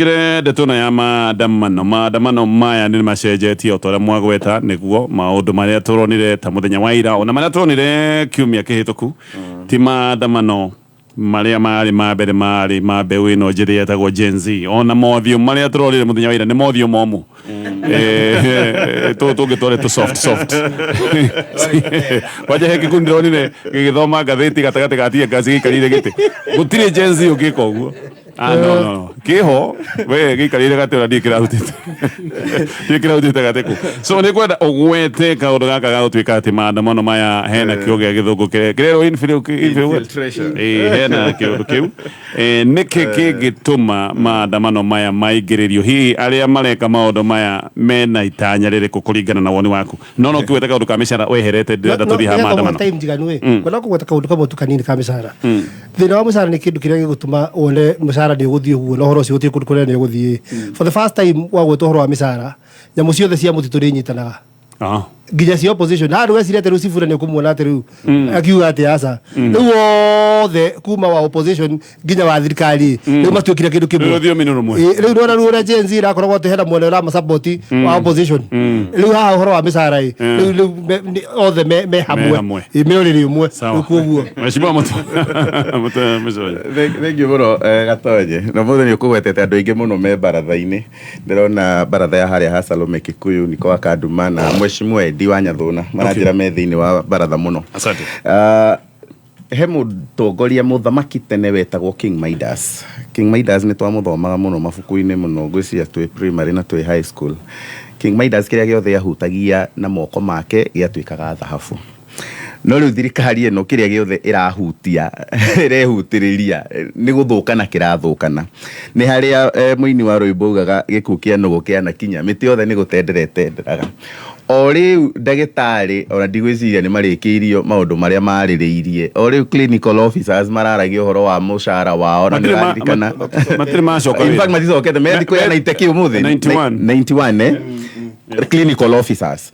Ngire ndeto ĩno ya maandamano. Maandamano maya nĩ macenjetie o ta ũrĩa mwagweta, nĩguo maũndũ marĩa tũronire ta mũthenya wa ira ona marĩa tũronire kiumia kĩhĩtũku ti maandamano marĩa marĩ ma mbere marĩ ma mbeũ ĩno njĩthĩ yetagwo Gen Z. Ona mothiũ marĩa tũronire mũthenya wa ira nĩ mothiũ momũ. Tũtũ tũngĩ twarĩ tũ soft soft. Kwanja he gĩkundi ndĩronire gĩgĩthoma ngathĩti gatagatĩ ga tear gas gĩikarĩire gĩtĩ. Gũtirĩ Gen Z ũngĩka ũguo. Ah, no, no, no. Kĩho we gĩikarĩire gatĩ ona ndiĩ kĩrarutĩte ndiĩ kĩrarutĩte gatĩ kũ. So nĩ ngwenda ũgwete kaũndũ gaka ga gũtuĩka atĩ maandamano maya hena kiugo gĩa gĩthũngũ kĩrerwo Infiltration. Ĩĩ, hena kĩũndũ kĩu. Nĩkĩ kĩngĩtũma maandamano maya maingĩrĩrio? Hihi arĩa mareka maũndũ maya mena itanya rĩrĩkũ kũringana na woni waku? No kĩgwete kaũndũ ka mĩcara weherete ndĩrenda tũthiĩ ha maandamano. Time njiganu ĩ kwenda kũgweta kaũndũ kamwe tu kanini ka mĩcara. Thĩna wa mũcara nĩ kĩndũ kĩrĩa gĩgũtũma wone mũcara nĩ ũgũthiĩ ũguo na ũhoro ũcio gũtirĩ kũndũ kũrĩa nĩ ũgũthiĩ. For the first time wagweta ũhoro wa mĩcara, nyamũ ciothe cia mũtitũ nĩ inyitanaga nginya cia opposition. Handũ weciria atĩ rĩu Sifuna nĩ ũkũmuona atĩ rĩu akiuga atĩ aca, rĩu othe kuma wa opposition nginya wa thirikari rĩu matuĩkire kĩndũ kĩmwe. Rĩu rũthiomi nĩ rũmwe. Ĩ, rĩu nĩwona rĩu ũrĩa Gen Z ĩrakoragwo atĩ hena mwena ũramasupport wa opposition. Rĩu haha ũhoro wa mĩcara ĩ, rĩu rĩu othe me hamwe. Hamwe. Ĩ, me ũrĩrĩ ũmwe. Sawa. Rĩu koguo Mheshimiwa Mũtonya. Thank you mũno, Gatonye. Na mũthĩ nĩ ũkũgwetete andũ aingĩ mũno me baratha-inĩ. Ndĩrona baratha ya harĩa ha Salome Kikuyu, Niko wa Kanduma na Mheshimiwa Eddie wa Nyathũna maranjĩra me thĩinĩ wa baratha mũno. Asante. He mũtongoria mũthamaki tene wetagwo King Midas. King Midas nĩ twamũthomaga mũno mabuku-inĩ mũno, ngwĩciria twĩ primary na twĩ high school. King Midas kĩrĩa gĩothe ahutagia na moko make gĩatuĩkaga thahabu. No rĩu thirikari ĩno kĩrĩa gĩothe ĩrahutia ĩrehutĩrĩria nĩ gũthũkana kĩrathũkana. Nĩ harĩa mũini wa rwĩmbo augaga gĩkuũ kĩa nũgũ kĩanakinya, mĩtĩ yothe nĩ gũtendera ĩtenderaga. O rĩu ndagĩtarĩ ona ndigwĩciria nĩ marĩkĩirio maũndũ marĩa marĩrĩirie. O rĩu clinical officers mararagia ũhoro wa mũcara wao na Matirĩ ma- nĩũraririkana. Matirĩ macoka In fact wĩra. maticokete me thikũ ya 90 kĩ ũmũthĩ? 91. 91 eh? Clinical officers.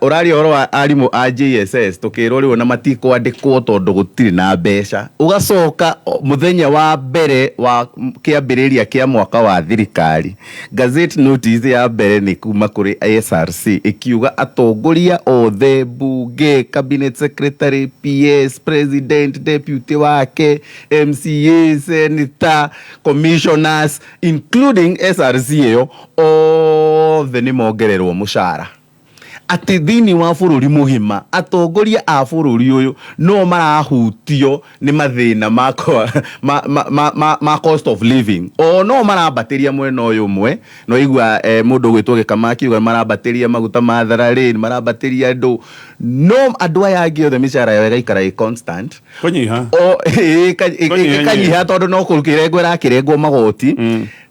Ũraria ũhoro wa arimũ a JSS tũkĩrwo rĩu ona matikwandĩkwo tondũ gũtirĩ na mbeca. Ũgacoka mũthenya wa mbere wa kĩambĩrĩria kĩa mwaka wa thirikari, gazette notice ya mbere nĩ kuma kũrĩ SRC ĩkiuga atongoria othe, mbunge, cabinet secretary, PS, president, deputy wake, MCA, senator, commissioners, including SRC ĩyo, othe nĩ mongererwo mũcara. Atĩ thĩinĩ wa bũrũri mũgima atongoria a bũrũri ũyũ no marahutio nĩ mathĩna ma, ma, ma, ma, ma, ma cost of living. O no marambatĩria mwena ũyũ ũmwe, no igua mũndũ ũgwĩtwo Gĩkama akiuga marambatĩria maguta ma thararĩ, marambatĩria andũ, no andũ aya angĩ othe mĩcara yao ĩgaikara ĩ constant. Kũnyiha. O Kũnyiha. ĩkanyiha tondũ no kũrengwo ĩrakĩrengwo magoti,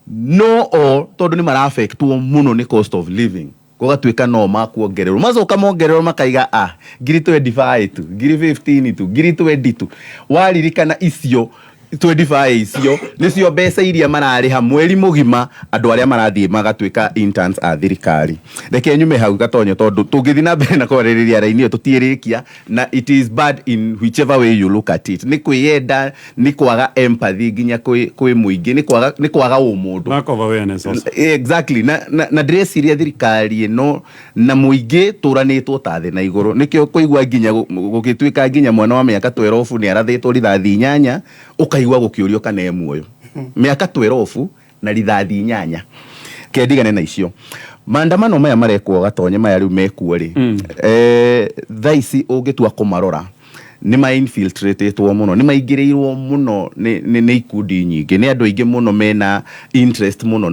no o tondũ nĩ maraffectwo mũno nĩ cost of living, gũgatuĩka no makuongererwo. Macoka mongererwo makaiga ah, ngiri 25 tu, ngiri 15 tu, ngiri 20 tu. Waririkana icio 25 icio nĩcio mbeca iria mararĩha mweri mũgima andũ arĩa marathiĩ magatuĩka interns a thirikari. Reke nyume hau Gatonyo tondũ tũngĩthiĩ na mbere na kwarĩrĩria raini ĩyo tũtiĩrĩkia, na it is bad in whichever way you look at it. Nĩ kwĩyenda, nĩ kwaga empathy nginya kwĩ mũingĩ, nĩ kwaga ũmũndũ. Lack of awareness also. Exactly. Na ndĩreciria thirikari ĩno na mũingĩ tũranĩtwo ta thĩ na igũrũ. Nĩkĩo kũigua nginya gũgĩtuĩka nginya mwana wa mĩaka 12 nĩ arathĩtwo rithathi 8, ũkaigua gũkĩũrio kana e muoyo. Mĩaka 12 na rithathi 8. Kendigane na icio. Maandamano maya marekwo Gatonye maya rĩu mekuo rĩ, thaa ici ũngĩtua kũmarora nĩ ma infiltratetwo mũno, nĩ maingĩrĩirwo mũno nĩ ikundi nyingĩ, nĩ andũ aingĩ mũno mena interest mũno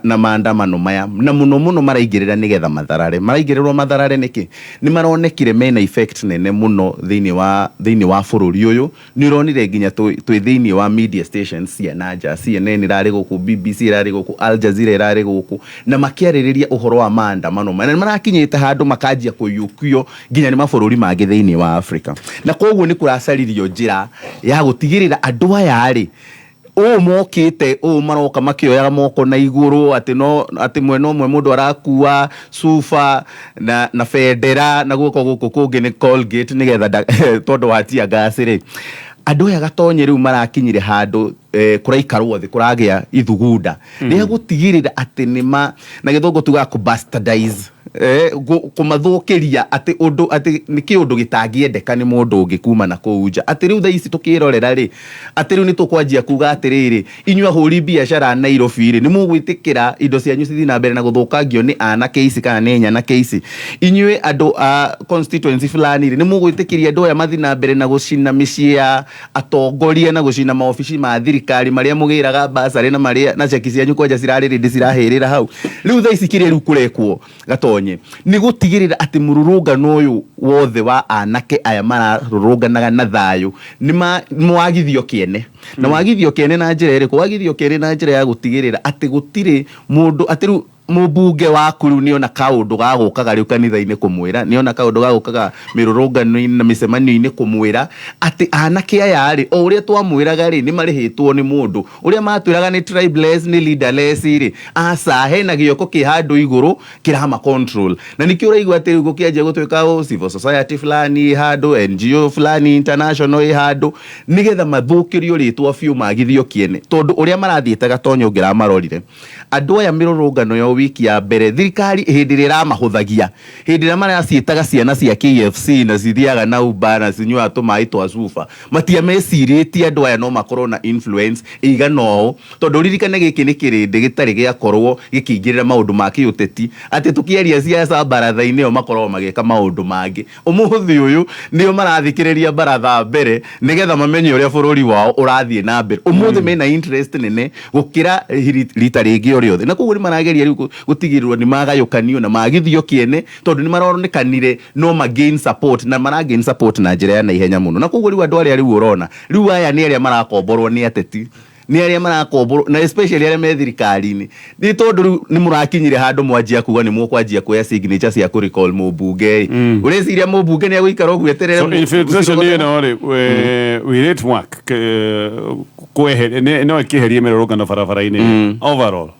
na maandamano maya, na mũno mũno maraingĩrĩra nĩgetha matharare. Maraingĩrĩrwo matharare nĩkĩ? Nĩ maronekire mena effect nene mũno thĩinĩ wa bũrũri ũyũ. Nĩ ũronire nginya twĩ thĩinĩ wa media stations cia na nja, CNN ĩrarĩ gũkũ, BBC ĩrarĩ gũkũ, Al Jazeera ĩrarĩ gũkũ, na makĩarĩrĩria ũhoro wa maandamano maya. Na nĩ marakinyĩte handũ makanjia kũiyũkio nginya nĩ mabũrũri mangĩ thĩinĩ wa Africa. Na koguo nĩ kũracaririo njĩra ya gũtigĩrĩra andũ aya rĩ, ũũ mokĩte ũũ maroka makĩoyaga moko na igũrũ, atĩ no atĩ mwena ũmwe mũndũ arakua cuba na bendera na guoko gũkũ kũngĩ nĩ Colgate nĩgetha tondũ wa tear gas rĩ, andũ aya Gatonye rĩu marakinyire handũ. Kũraikarwo thĩ, kũragĩa ithugunda rĩa gũtigĩrĩra atĩ nĩma na gĩthũngũ tugaga kũ bastardize, kũmathũkĩria atĩ ũndũ atĩ nĩ kĩũndũ gĩtangĩendeka nĩ mũndũ ũngĩ kuma na kũu nja, atĩ rĩu thaa ici tũkĩrorera rĩ, atĩ rĩu nĩ tũkwanjia kuga atĩrĩrĩ, inyuĩ ahũri biacara a Nairobi rĩ, nĩ mũgwĩtĩkĩra indo cianyu cithiĩ na mbere na gũthũkangio nĩ anake ici kana nĩ nyanake ici? Inyuĩ andũ a constituency fulani rĩ, nĩ mũgwĩtĩkĩria andũ aya mathiĩ na mbere na gũcina mĩciĩ ya atongoria na gũcina maobici ma thirikari marĩa mũgĩraga basarĩ na marĩa na ceki cianyu kwanja cirarĩ rĩndĩ cirahĩrĩra hau? Rĩu thaa ici kĩrĩa rĩu kũrekwo, Gatonye, nĩ gũtigĩrĩra atĩ mũrũrũngano ũyũ wothe wa anake aya mararũrũnganaga na thayũ nĩ wagithio kĩene. Na wagithio kĩene na njĩra ĩrĩkũ? Wagithio kĩene na njĩra ya gũtigĩrĩra atĩ gũtirĩ mũndũ, atĩ rĩu mũmbunge waku rĩu nĩona kaũndũ ga gũkaga rĩu kanitha-inĩ kũmwĩra, nĩona kaũndũ ga gũkaga mĩrũrũngano-inĩ na mĩcemanio-inĩ kũmwĩra atĩ anake aya rĩ, o ũrĩa twamwĩraga rĩ, nĩ marĩhĩtwo nĩ mũndũ. Ũrĩa matwĩraga nĩ tribeless, nĩ leaderless rĩ, aca, hena gĩoko kĩ handũ igũrũ kĩrama control. Na nĩkĩo ũraigua atĩ rĩu gũkĩanjia gũtuĩka o civil society fulani ĩ handũ, NGO fulani international ĩ handũ, nĩgetha mathũkĩrio rĩtwa biũ, magithio kĩene. Tondũ ũrĩa marathiĩte, Gatonyo, ũngĩramarorire andũ aya mĩrũrũngano ya wiki ya mbere, thirikari hĩndĩ ĩrĩa ĩramahũthagia, hĩndĩ ĩrĩa maraciĩtaga ciana cia KFC na cithiaga na Uber na cinyuaga tũmaĩ twa cuba, matiamecirĩtie andũ aya no makorwo na influence ĩigana ũũ. Tondũ ũririkane gĩkĩ nĩ kĩrĩndĩ gĩtarĩ gĩakorwo gĩkĩingĩrĩra maũndũ ma kĩũteti, atĩ tũkĩaria ciaca baratha-inĩ ĩyo makoragwo magĩka maũndũ mangĩ. Ũmũthĩ ũyũ nĩo marathikĩrĩria baratha mbere nĩgetha mamenye ũrĩa bũrũri wao ũrathiĩ na mbere. Ũmũthĩ mena interest nene gũkĩra rita rĩngĩ o rĩothe, na koguo nĩ marageria rĩu gũtigĩrĩrwo nĩ magayũkanio na magithio kĩene, tondũ nĩ maronekanire no ma gain support na mara gain support na njĩra ya naihenya mũno. Na koguo rĩu andũ arĩa rĩu ũrona rĩu aya nĩ arĩa marakomborwo nĩ ateti, nĩ arĩa marakomborwo na especially arĩa me thirikari-inĩ, nĩ tondũ rĩu nĩ mũrakinyire handũ mwanjia kuga nĩ mũkwanjia kuoya signature cia kũ recall mũmbunge. Ũreciria mũmbunge nĩ agũikara ũguo eterere? So infiltration ĩno rĩ, will it work? No ĩkĩherie mĩrũrũngano barabara-inĩ overall?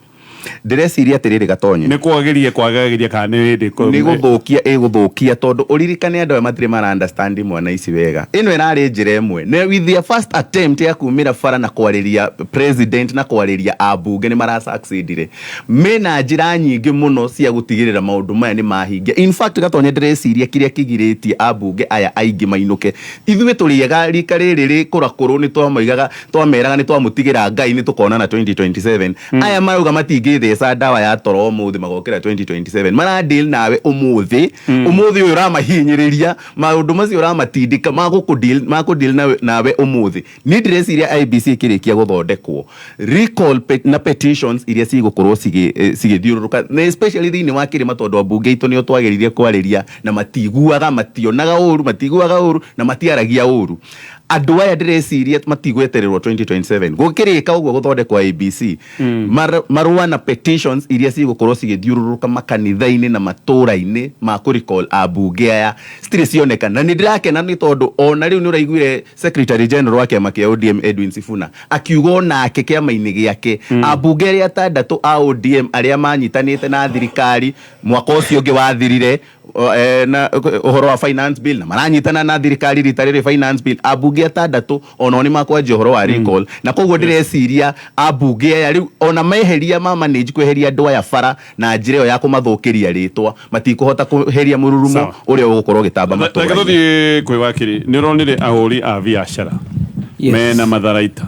Ndĩreciria atĩrĩrĩ, Gatonye, nĩ kwagĩrie kwagagĩria kana nĩ hĩndĩ nĩ gũthũkia ĩgũthũkia, tondũ ũririkane andũ aya matirĩ mara understand mwana ici wega. Ĩno ĩrarĩ njĩra ĩmwe na with their first attempt ya kumĩra bara na kwarĩria president na kwarĩria ambunge nĩ mara succeedire. Mena njĩra nyingĩ mũno cia gũtigĩrĩra maũndũ maya nĩ mahingia. In fact, Gatonye, ndĩreciria kĩrĩa kĩgirĩtie ambunge aya aingĩ mainũke, ithuĩ tũrĩega rika rĩrĩ rĩkũrakũrũ nĩ twamaigaga, twameraga nĩ twamũtigĩra Ngai, nĩ tũkonana 2027. Aya marauga matingĩtheca ndawa ya toro ũmũthĩ magokĩra 2027. Mara deal nawe ũmũthĩ, ũmũthĩ ũyũ ũramahinyĩrĩria, maũndũ macio ũramatindĩka magũkũ makũ nawe, nawe ũmũthĩ. Niĩ ndĩreciria IEBC ĩkĩrĩkia gũthondekwo, recall na petitions iria cigũkorwo cigĩthiũrũrũka, na especially thĩinĩ wa kĩrĩma, tondũ ambunge aitũ nĩo twageririe kwarĩria na matiguaga, mationaga ũru, matiguaga ũru na matiaragia ũru. Andũ aya ndĩreciria matigwetererwo 2027 gũkĩrĩka ũguo gũthondekwo IEBC. Marũa na petitions iria cigũkorwo cigĩthiũrũrũka makanitha-inĩ na matũra-inĩ ma kũ recall ambunge aya citirĩ cioneka. Na nĩ ndĩrakena nĩ tondũ ona rĩu nĩ ũraiguire Secretary General wa kĩama kĩa ODM Edwin Sifuna akiuga onake kĩama-inĩ gĩake ambunge arĩa atandatũ a ODM arĩa manyitanĩte na thirikari mwaka ũcio ũngĩ wathirire na ũhoro wa finance bill na maranyitana na thirikari rita rĩrĩ finance bill, ambunge atandatũ onao nĩ makwanjia ũhoro wa recall. Na koguo ndĩreciria ambunge aya rĩu ona meheria ma manage kweheria andũ aya bara na njĩra ĩyo ya kũmathũkĩria rĩtwa, matikũhota kũheria mũrurumo ũrĩa ũgũkorwo ũgĩtamba Reke matũra-inĩ. Tũthiĩ kwĩ wakiri. Nĩ ũronire ahũri a biacara mena matharaita,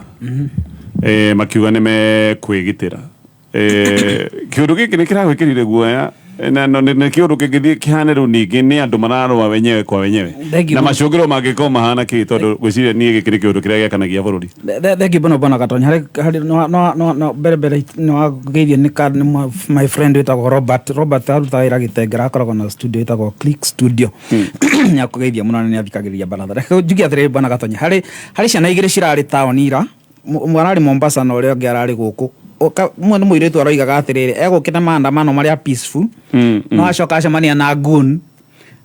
makiuga nĩ mekwĩgitĩra. Kĩũndũ gĩkĩ nĩ kĩragwĩkĩrire guoya? Na nĩ kĩũndũ kĩngĩthiĩ kĩhane rĩu ningĩ nĩ andũ mararũa wenyewe kwa wenyewe Thank you. na macũngĩro mangĩkorwo mahana kĩ? Tondũ ngwĩciria niĩ gĩkĩ nĩ kĩũndũ kĩrĩa gĩakanagia bũrũri. Thank you mũno, bwana Gatonya. Harĩ no mbere nĩ wageithio nĩ ka nĩ my friend wĩtagwo Robert. Robert arutaga wĩra Gĩtengera, akoragwo na studio ĩtagwo Click Studio. Nĩ akũgeithia mũno na nĩ athikagĩrĩria baratha. Reke njuge atĩrĩrĩ, bwana Gatonya, harĩ ciana igĩrĩ cirarĩ taũni ira. Ũmwe ararĩ Mombasa na ũrĩa ũngĩ ararĩ gũkũ. Ũmwe nĩ mũirĩtu aroigaga atĩrĩrĩ, egũkĩte maandamano marĩa peaceful, no acoka acemania na goon.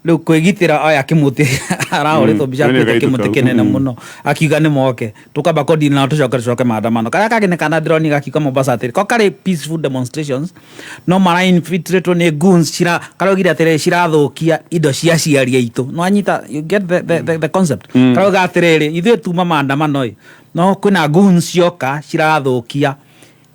Rĩu kwĩgitĩra oya kĩmũtĩ, arahũrĩtwo mbica Nĩ akuĩte gaitũ kĩmũtĩ kau. kĩnene mũno, akiuga nĩ moke tũkamba kũdeal nao, tũcoke maandamano. Karĩa kangĩ nĩ kana ndĩronire gakiuga Mombasa atĩrĩ ko karĩ peaceful demonstrations, no mara infiltratwo nĩ goons cira karaugire atĩrĩrĩ cirathũkia indo cia aciari aitũ. No anyita, you get the concept. Karauga atĩrĩrĩ, ithuĩ tuma maandamano ĩ, no kwĩna goons cioka cirathũkia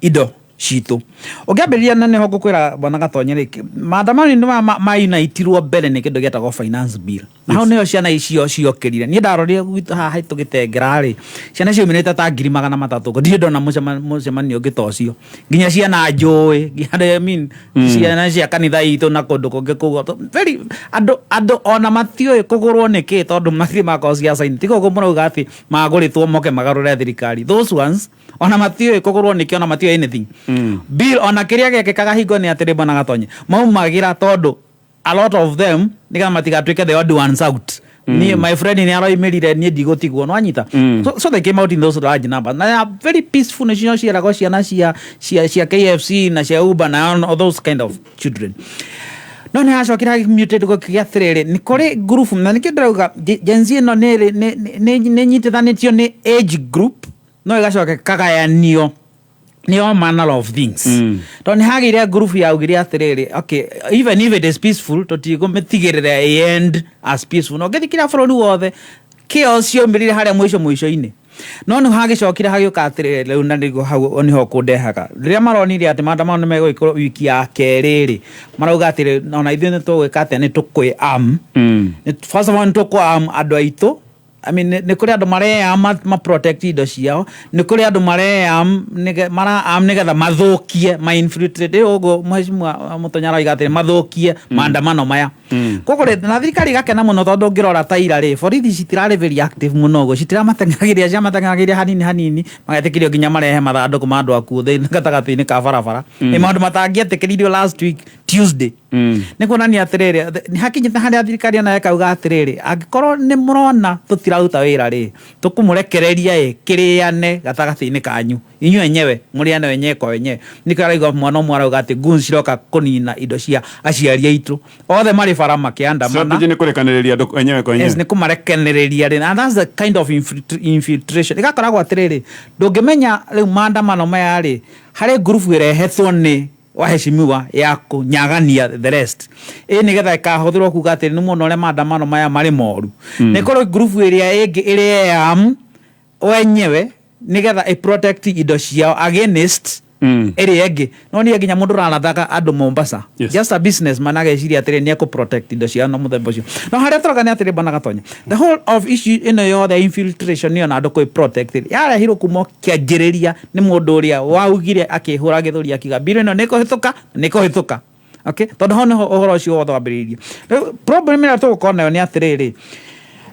indo citũ. Ũngĩambĩrĩria na nĩho ngũkwĩra, bwana Gatonye, rĩ maandamano nĩ maunaitirwo mbere nĩ kĩndũ gĩetagwo finance bill, na hau nĩho ciana icio ciokĩrire. Niĩ ndarorire gwitũ haha tũgĩtengera rĩ, ciana ciaumĩrĩte ta 300,000. Ndirĩ ndona mũcemanio ũngĩ ta ũcio, nginya ciana njũĩ, nginya, I mean, ciana cia kanitha itũ na kũndũ kũngĩ kũguo. Very andũ ona matiũĩ kũgũrwo nĩkĩ, tondũ matirĩ makorwo ciaca-inĩ. Tiga ũguo mũrauga atĩ magũrĩtwo moke magarũre thirikari, those ones ona matiũĩ kũgũrwo nĩkĩ, ona matiũĩ anything. Bill ona kĩrĩa gĩekĩkaga hingo nĩ atĩrĩ, bwana Gatonye, maumagĩra tondũ a lot of them nĩgetha matigatuĩke the odd ones out. Niĩ my friend nĩ aroimĩrire, niĩ ndigũtigwo, no anyita. So they came out in those large numbers na they are very peaceful. Nĩcio ciĩragwo ciana cia KFC na cia Uber na all those kind of children. No nĩ hacokire hagĩmutate gũkĩgĩa atĩrĩrĩ, nĩ kũrĩ group, na nĩkĩo ndĩrauga Gen Z ĩno nĩ nyitithanĩtio nĩ age group, no ĩgacoka ĩkagayanio nĩ all manner of things, tondũ nĩ hagĩire group yaugire atĩrĩrĩ, okay, even if it is peaceful, tũtigũmĩtigĩrĩra end as peaceful. No ngĩthikĩria bũrũri wothe chaos ciaumĩrire harĩa mũico mũico-inĩ. No nĩ hagĩcokire hagĩũka atĩrĩrĩ, rĩu na nĩguo hau nĩho kũndehaga, rĩrĩa maronire atĩ maandamano nĩ megwĩkwo wiki ya kerĩ rĩ, marauga atĩrĩ, ona ithuĩ nĩ tũgwĩka atĩa? Nĩ tũkwĩ arm. First of all, nĩ tũkũ arm andũ aitũ. I mean, nĩ kũrĩ andũ marearm ma protect indo ciao, nĩ kũrĩ andũ marearm mara arm nĩgetha mathũkie, ma infiltrate. Rĩu ũguo mheshimiwa Mũtonya arauga atĩrĩ mathũkie maandamano maya. Koguo rĩ, na thirikari ĩgakena mũno, tondũ ũngĩrora ta ira rĩ, borithi citirarĩ very active mũno ũguo, citiramateng'agĩria, ciamateng'agĩria hanini hanini, magetĩkĩrio nginya marehe mathandũkũ ma andũ akuũ thĩinĩ gatagatĩ-inĩ ka barabara. Nĩ maũndũ matangĩetĩkĩririo last week Tuesday. Nĩ kuonania atĩrĩrĩ, nĩ hakinyĩte harĩa thirikari ona ĩkauga atĩrĩrĩ, angĩkorwo nĩ mũrona tũtiraruta wĩra rĩ, tũkũmũrekereria ĩ kĩrĩane gatagatĩ-inĩ kanyu inyuĩ enyewe, mũrĩane wenyewe kwa wenyewe. Nĩkĩo araigua mwana ũmwe arauga atĩ goons ciroka kũnina indo cia aciari aitũ, othe marĩ bara makĩandamana. Strategy nĩ kũrekanĩrĩria andũ enyewe kwa Yes, enyewe. Nĩ kũmarekenereria rĩ, and that's the kind of infiltration ĩgakoragwo atĩrĩrĩ, ndũngĩmenya rĩu maandamano maya rĩ, harĩ ngurubu ĩrehetwo nĩ waheshimiwa ya kũnyagania the rest ĩ, nĩgetha ĩkahũthĩrwo kuga atĩ nĩ mũno ũrĩa maandamano maya marĩ moru. Nĩ kũrĩ ngurubu ĩrĩa ĩngĩ ĩrĩa am wenyewe nĩgetha ĩ protect indo ciao against ĩrĩa ĩngĩ. No niĩ nginya mũndũ ũrarathaga andũ Mombasa, just a businessman, ageciria atĩrĩ nĩ ekũ protect indo ciao na mũthemba ũcio. No harĩa tũroga nĩ atĩrĩ, bwana Gatonya, the whole of issue ĩno yothe ya infiltration ĩyo na andũ kwĩ protect yarehirwo kuma kĩanjĩrĩria nĩ mũndũ ũrĩa waugire akĩhũra gĩthũri akiuga bill ĩno nĩ kũhĩtũka, nĩ kũhĩtũka. Okay, tondũ hau nĩho ũhoro ũcio wothe wambĩrĩirie. Rĩu problem ĩrĩa tũgũkorwo nayo nĩ atĩrĩrĩ,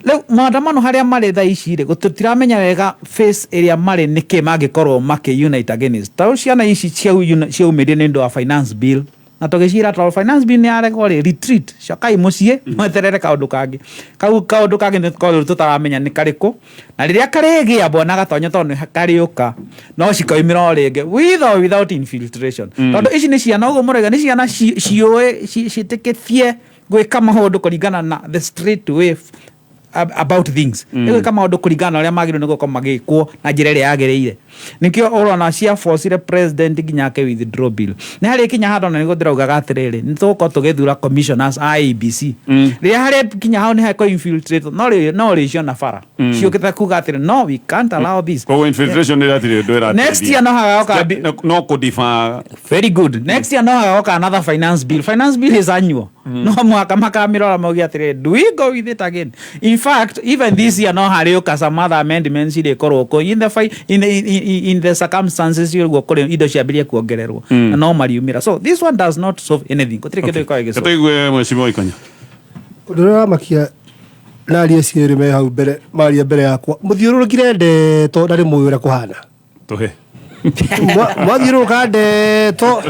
rĩu maandamano harĩa marĩ thaa ici rĩ, tũtiramenya wega face ĩrĩa marĩ nĩkĩ mangĩkorwo makĩ unite against. Ta rĩu ciana ici ciaumĩrire nĩ ũndũ wa finance bill, na tũgĩcira tondũ finance bill nĩ yaregwo rĩ, retreat, cokai mũciĩ mweterere kaũndũ kangĩ. Kau kaũndũ kangĩ nĩ tũkorwo tũtaramenya nĩ karĩkũ, na rĩrĩa karĩgĩa, bwana Gatonya, tondũ nĩ karĩũka, no cikoimĩra o rĩngĩ with or without infiltration, tondũ ici nĩ ciana ũguo mũrauga nĩ ciana ciũĩ ciĩtĩkĩtie gwĩka maũndũ kũringana na the straight way about things, nĩ gwĩka maũndũ kũringana na ũrĩa magĩrĩirwo nĩ gũkorwo magĩkwo na njĩra ĩrĩa yagĩrĩire. Nĩkĩo ũrona cia forcire president nginya ake withdraw bill. Nĩ harĩ kinya handũ na nĩguo ndĩraugaga atĩrĩrĩ, nĩ tũgũkorwo tũgĩthura commissioners a IEBC rĩrĩa harĩ kinya hau nĩ hekũ infiltrate, no rĩ no rĩciona bara ciũkĩte kuga atĩrĩ, no, we can't allow this. Koguo infiltration nĩ ĩratirĩ ũndũ ĩrateithia. Next year no hagaoka no kũdifa. Very good. Next year no hagaoka another finance bill. Finance bill is annual. No mwaka makamĩrora mauge atĩrĩ, do we go with it again? In fact, even this year no harĩũka some other amendments irĩkorwo kũ in the, fi- in, the, in, in, in the circumstances ũguo kũrĩ indo ciambĩrĩrie kuongererwo na no mariumĩra. So this one does not solve anything. Gũtirĩ kĩndũ gĩkoragwo gĩgĩsolve. Tũigue mheshimiwa Ikonya. Ũndũ ũrĩa ũramakia na aria acio erĩ me hau mbere maria mbere yakwa mũthiũrũrũkire ndeto na nĩ mũĩ ũrĩa kũhana. Tũhe. Mwathiũrũrũka ndeto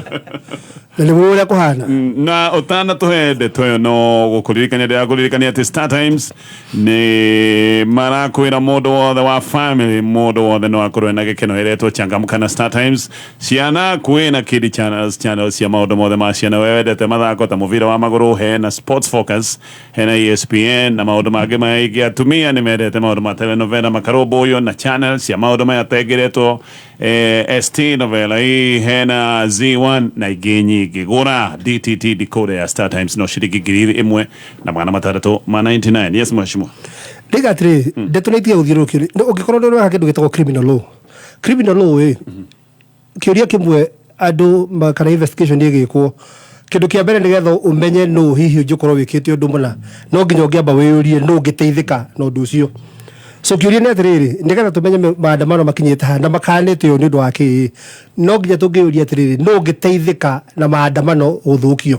na nĩguo ũrĩa kũhana. Na ũtanatũhe ndeto ĩyo, no gũkũririkania ndĩrakũririkania atĩ Star Times nĩ marakwĩra mũndũ wothe wa family, mũndũ wothe no akorwo na gĩkeno ĩretwo Changamka na Star Times. Ciana kwĩna Kid Channels, channels cia maũndũ mothe ma ciana. We wendete mathako ta mũbira wa magũrũ, hena Sports Focus, hena ESPN na maũndũ mangĩ maingĩ. Atumia nĩ mendete maũndũ ma telenovela, makarũmbũywo na channel cia maũndũ maya tengeretwo ST Novela hii, hena Z1 na ingĩ nyingĩ. Gũra DTT decoder ya Star Times no ciringi 1699. Yes, mheshimiwa. Ndiga atĩrĩ, ndeto nĩ itige gũthiũrũrũkio. Ũngĩkorwo nĩ ũreka kĩndũ gĩtagwo criminal law, criminal law ĩ kĩũria kĩmwe andũ kana investigation ĩgĩkwo, kĩndũ kĩa mbere nĩgetha ũmenye nũ hihi ũngĩkorwo wĩkĩte ũndũ mũna, no nginya ũngĩamba wĩyũrie nũ ũngĩteithĩka na ũndũ ũcio. So kĩũria nĩ atĩrĩrĩ, nĩgetha tũmenye maandamano makinyĩte haha na makanĩte ũũ nĩ ũndũ wa kĩĩ, no nginya tũngĩyũria atĩrĩrĩ, nũ ũngĩteithĩka na maandamano gũthũkio?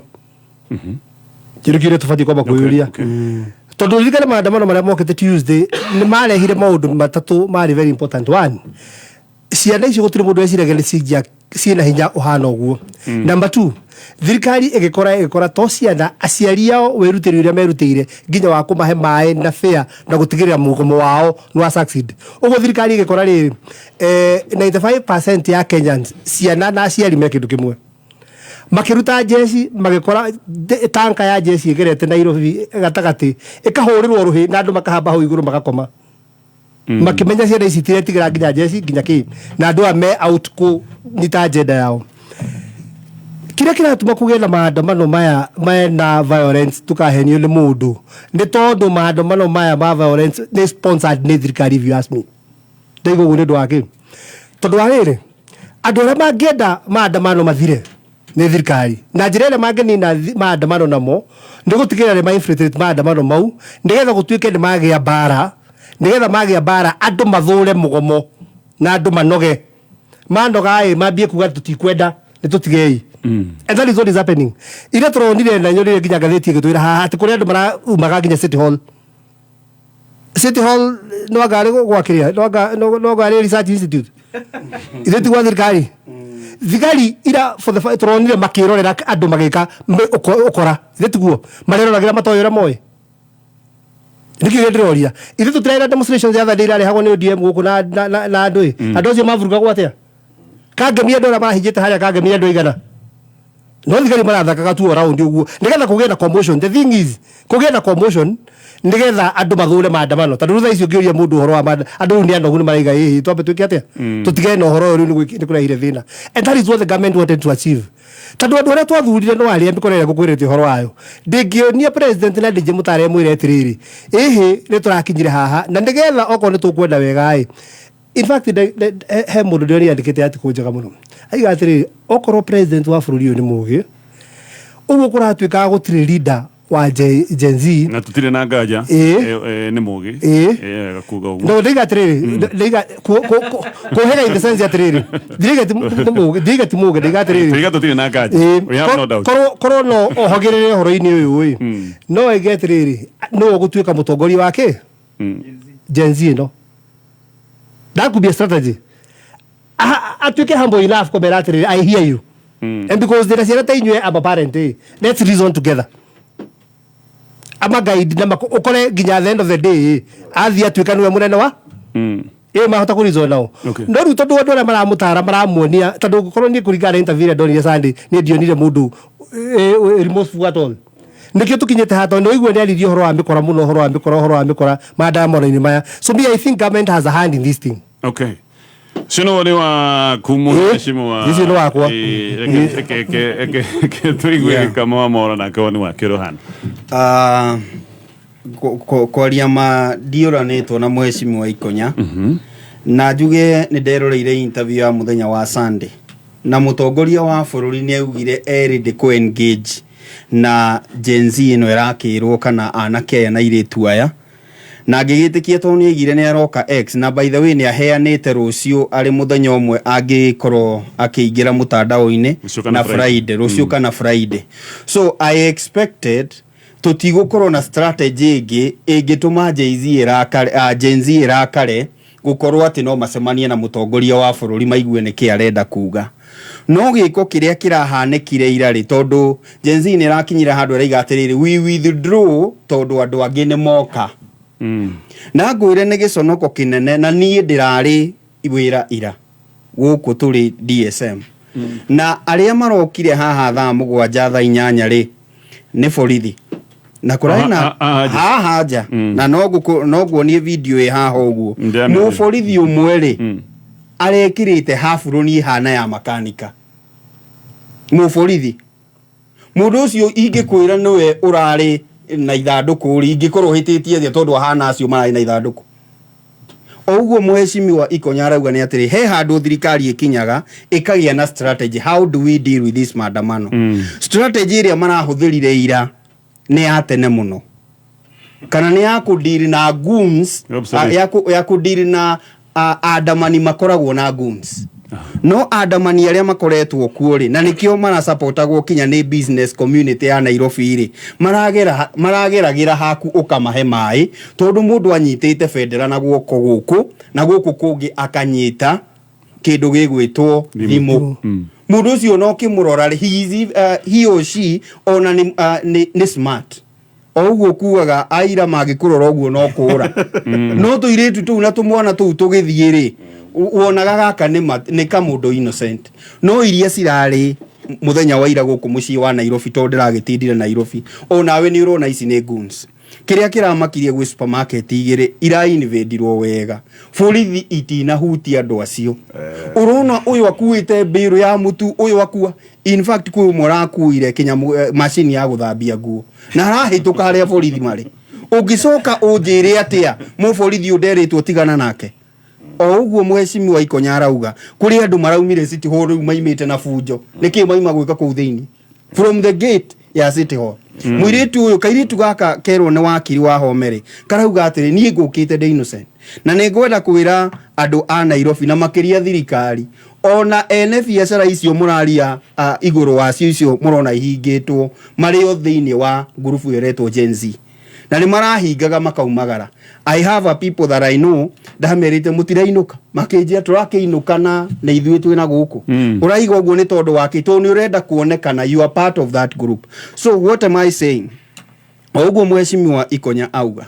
Kĩndũ kĩũria tũbatiĩ kwamba kwĩyũria, tondũ ririkane maandamano marĩa mokĩte Tuesday nĩ marehire maũndũ matatũ marĩ very important. One, ciana icio gũtirĩ mũndũ weciragia nĩ cingia ciĩna hinya ũhana ũguo. Number two, thirikari ĩgĩkora to ciana, aciari ao, wĩrutĩri ũrĩa merutĩire nginya wa kũmahe maĩ na fare na gũtigĩrĩra mũgomo wao nĩ wa succeed. Ũguo thirikari ĩgĩkora rĩrĩ, 95% ya Kenyans, ciana na aciari, me kĩndũ kĩmwe. Makĩruta njeci, magĩkora tanka ya njeci ĩgerete Nairobi gatagatĩ, ĩkahũrĩrwo rũhĩ na andũ makahamba hau igũrũ magakoma. Makĩmenya ciana ici itiretigĩra nginya njeci nginya kĩ, na andũ aya me out kũnyita agenda yao. Kĩrĩa kĩratũma kũgĩe na maandamano maya mena violence, tukahenio nĩ mũndũ, nĩ tondũ maandamano maya ma violence nĩ sponsored nĩ thirikari. If you ask me, ndaigua ũguo nĩ ũndũ wa kĩ? Tondũ wa rĩrĩ, andũ arĩa mangĩenda maandamano mathire nĩ thirikari, na njĩra ĩrĩa mangĩnina maandamano namo nĩ gũtigĩrĩra nĩ ma infiltrate maandamano mau, nĩgetha gũtuĩke nĩ magĩa mbara, nĩgetha magĩa mbara andũ mathũre mũgomo na andũ manoge. Manoga ĩ, mambie kuga tũtikwenda, nĩ tũtigei. And that is what is happening. Iria tũronire na nyonire nginya ngathĩti ĩgĩtwĩra haha atĩ kũrĩ andũ maraumaga nginya City Hall. City Hall no anga arĩ gwakĩrĩa, no anga arĩ research institute, ithe ti gwa thirikari. Thigari ira for the tũronire makĩrorera andũ magĩka ũkora, ithe tiguo mareroragĩra matoĩ ũrĩa moĩ. Nĩkĩo ndĩroria, ithe tũtiraira demonstrations ya Sunday irarehagwo nĩ ODM gũkũ na andũ ĩ, andũ acio mavurugagwo atĩa? Kangemi andũ arĩa marahingĩte harĩa, kangemi andũ aigana? No thigari marathakaga tu around ũguo nĩgetha kũgĩe na commotion. The thing is, kũgĩe na commotion nĩgetha andũ mathũre maandamano, tondũ rĩu thaa ici ũngĩũria mũndũ ũhoro wa andũ rĩu nĩ anogu, nĩ maraiga ĩhĩ, twambe twĩke atĩa, tũtigane na ũhoro ũyũ rĩu, nĩ kũrehire thĩna. And that is what the government wanted to achieve, tondũ andũ arĩa twathurire no arĩa mĩkora ĩrĩa ngũkwĩrĩte ũhoro wayo. Ndingĩonia president na ndingĩmũtara mwĩre atĩrĩrĩ, ĩhĩ, nĩ tũrakinyire haha na nĩgetha okorwo nĩ tũkwenda wega ĩ. In fact, he mũndũ ndĩronire andĩkĩte article njega mũno, aiga atĩrĩrĩ, okorwo president wa bũrũri ũyũ nĩ mũgĩ ũguo kũratuĩkaga gũtirĩ leader wa Gen Z. Na tutire na nganja. Ĩĩ. Nĩ mũgĩ. Ĩĩ. Wega kuga ũguo. No ndaiga atĩrĩrĩ, ndaiga kũhĩga in the sense atĩrĩrĩ, ndiriga ti nĩ mũgĩ, ndiriga ti mũgĩ, ndaiga atĩrĩrĩ, Tuiga tutire na nganja. We have no doubt. Korwo no ohagĩrĩre ũhoro-inĩ ũyũ ĩ, no aige atĩrĩrĩ, nĩwe ũgũtuĩka mũtongoria wake Gen Z ĩno. That could be a strategy. Atuĩke humble enough kũmera atĩrĩrĩ, "I hear you, and because ndĩna ciana ta inyuĩ, I'm a parent, let's reason together." Ama guide na ũkore nginya at the end of the day athiĩ atuĩka nĩwe mũnene wa ĩ mahota kũ reason nao. No rĩu tondũ andũ arĩa maramũtara maramuonia, tondũ ũngĩkorwo niĩ kũringana na interview ĩrĩa ndonire Sunday, niĩ ndionire mũndũ remorseful at all. Nĩkĩo tũkinyĩte haha, tondũ nĩwaigua nĩ aririe ũhoro wa mĩkora mũno, ũhoro wa mĩkora, ũhoro wa mĩkora maandamano-inĩ maya. So me, I think government has a hand in this thing. Okay, ũcio nĩ woni waku, mũheshimiwa. Ũcio nĩ wakwa. Ĩĩ, reke tũigue gĩkama wa moro nake woni wake ũrĩ. Ah, kwaria ma, ndiũranĩtwo na mũheshimiwa Ikonya, na njuge nĩ nderoreire interview ya mũthenya wa Sunday, na mũtongoria wa bũrũri nĩ augire erĩ kũ engage na Gen Z ĩno ĩrakĩrwo kana anake aya na airĩtu aya, na ngĩgĩtĩkia tondũ nĩ aigire nĩ aroka X. Na by the way, nĩ aheanĩte rũciũ arĩ mũthenya ũmwe angĩkorwo akĩingĩra mũtandao-inĩ. Rũciũ kana Na Friday. Friday, rũciũ kana Friday. So I expected tũtigũkorwo na strategy ĩngĩ ĩngĩtũma Gen Z ĩrakare, Gen Z ĩrakare. Gũkorwo atĩ no macemanie na mũtongoria wa bũrũri maigue nĩkĩ arenda kuga, no gĩko kĩrĩa kĩrahanĩkire ira rĩ, tondũ Gen Z nĩ ĩrakinyire handũ ĩraiga atĩrĩrĩ, "We withdraw," tondũ andũ angĩ nĩ moka. Na ngwĩre nĩ gĩconoko kĩnene, na niĩ ndĩrarĩ wĩra ira gũkũ tũrĩ DSM, na arĩa marokire haha thaa 7, thaa 8 rĩ, nĩ borithi na kũrarĩ na Haha nja. Haha nja. Na no nguonie video ĩ haha ũguo. Ndĩramĩona. Mũborithi ũmwe rĩ, arekĩrĩte haburoni ĩhana ya makanika. Mũborithi mũndũ ũcio ingĩkwĩra nĩwe ũrarĩ na ithandũkũ rĩ, ingĩkorwo hĩtĩtie thĩ, tondũ ahana acio mararĩ na ithandũkũ. O ũguo mũhecimiwa Ikonya arauga nĩ atĩrĩ, he handũ thirikari ĩkinyaga ĩkagĩa na strategy, how do we deal with this maandamano? Strategy ĩrĩa marahũthĩrire ira nĩ ya tene mũno, kana nĩ ya kũdeal na goons. Obsolete. Ya kũdeal na andamani makoragwo na goons, no andamani arĩa makoretwo kuo rĩ, na nĩkĩo marasapotagwo kinya nĩ business community ya Nairobi rĩ, maragera marageragĩra haku ũkamahe maĩ, tondũ mũndũ anyitĩte bendera na guoko gũkũ na gũkũ kũngĩ akanyita kĩndũ gĩgwĩtwo thimũ. Mũndũ ũcio no ũkĩmũrora rĩ, he or she ona nĩ smart o ũguo kugaga aira mangĩkũrora ũguo no kũra, no tũirĩtu tũu na tũmwana tũu tũgĩthiĩ rĩ, wonaga gaka nĩ kamũndũ innocent. No iria cirarĩ mũthenya wa ira gũkũ mũciĩ wa Nairobi, tondũ ndĩragĩtindire Nairobi, o nawe nĩ ũrona ici nĩ goons. Kĩrĩa kĩramakirie gwĩ supermarket igĩrĩ irainvadirwo wega, borithi itinahutia andũ acio. Ũrona ũyũ akuĩte mbĩrũ ya mũtu, ũyũ akua, in fact kwĩ ũmwe ũrakuire kĩnyamũ, macini ya gũthambia nguo, na arahĩtũka harĩa borithi marĩ. Ũngĩcoka ũnjĩre atĩa mũborithi ũyũ nderĩtwo tigana nake? O ũguo mũhecimiwa Ikonya arauga, kũrĩ andũ maraumire City Hall rĩu maimĩte na bunjo. Nĩkĩ maima gwĩka kũu thĩinĩ from the gate ya City Hall? Mũirĩtu ũyũ, kairĩtu gaka kerwo nĩ wakiri wa Home rĩ, karauga atĩrĩ, "Niĩ ngũkĩte ndĩ innocent," na nĩ ngwenda kwĩra andũ a Nairobi na makĩria thirikari, ona ene biacara icio mũraria igũrũ wacio, icio mũrona ihingĩtwo, marĩ o thĩinĩ wa ngurubu ĩyo ĩretwo Gen Z, na nĩ marahingaga makaumagara. I have a people that I know, ndamerĩte mũtirainũka, makĩnjĩra tũrakĩinũka na nĩ ithuĩ twĩna gũkũ. Ũraiga ũguo nĩ tondũ wake, tondũ nĩ ũrenda kuonekana you are part of that group. So what am I saying? O ũguo mũhecimiwa Ikonya auga,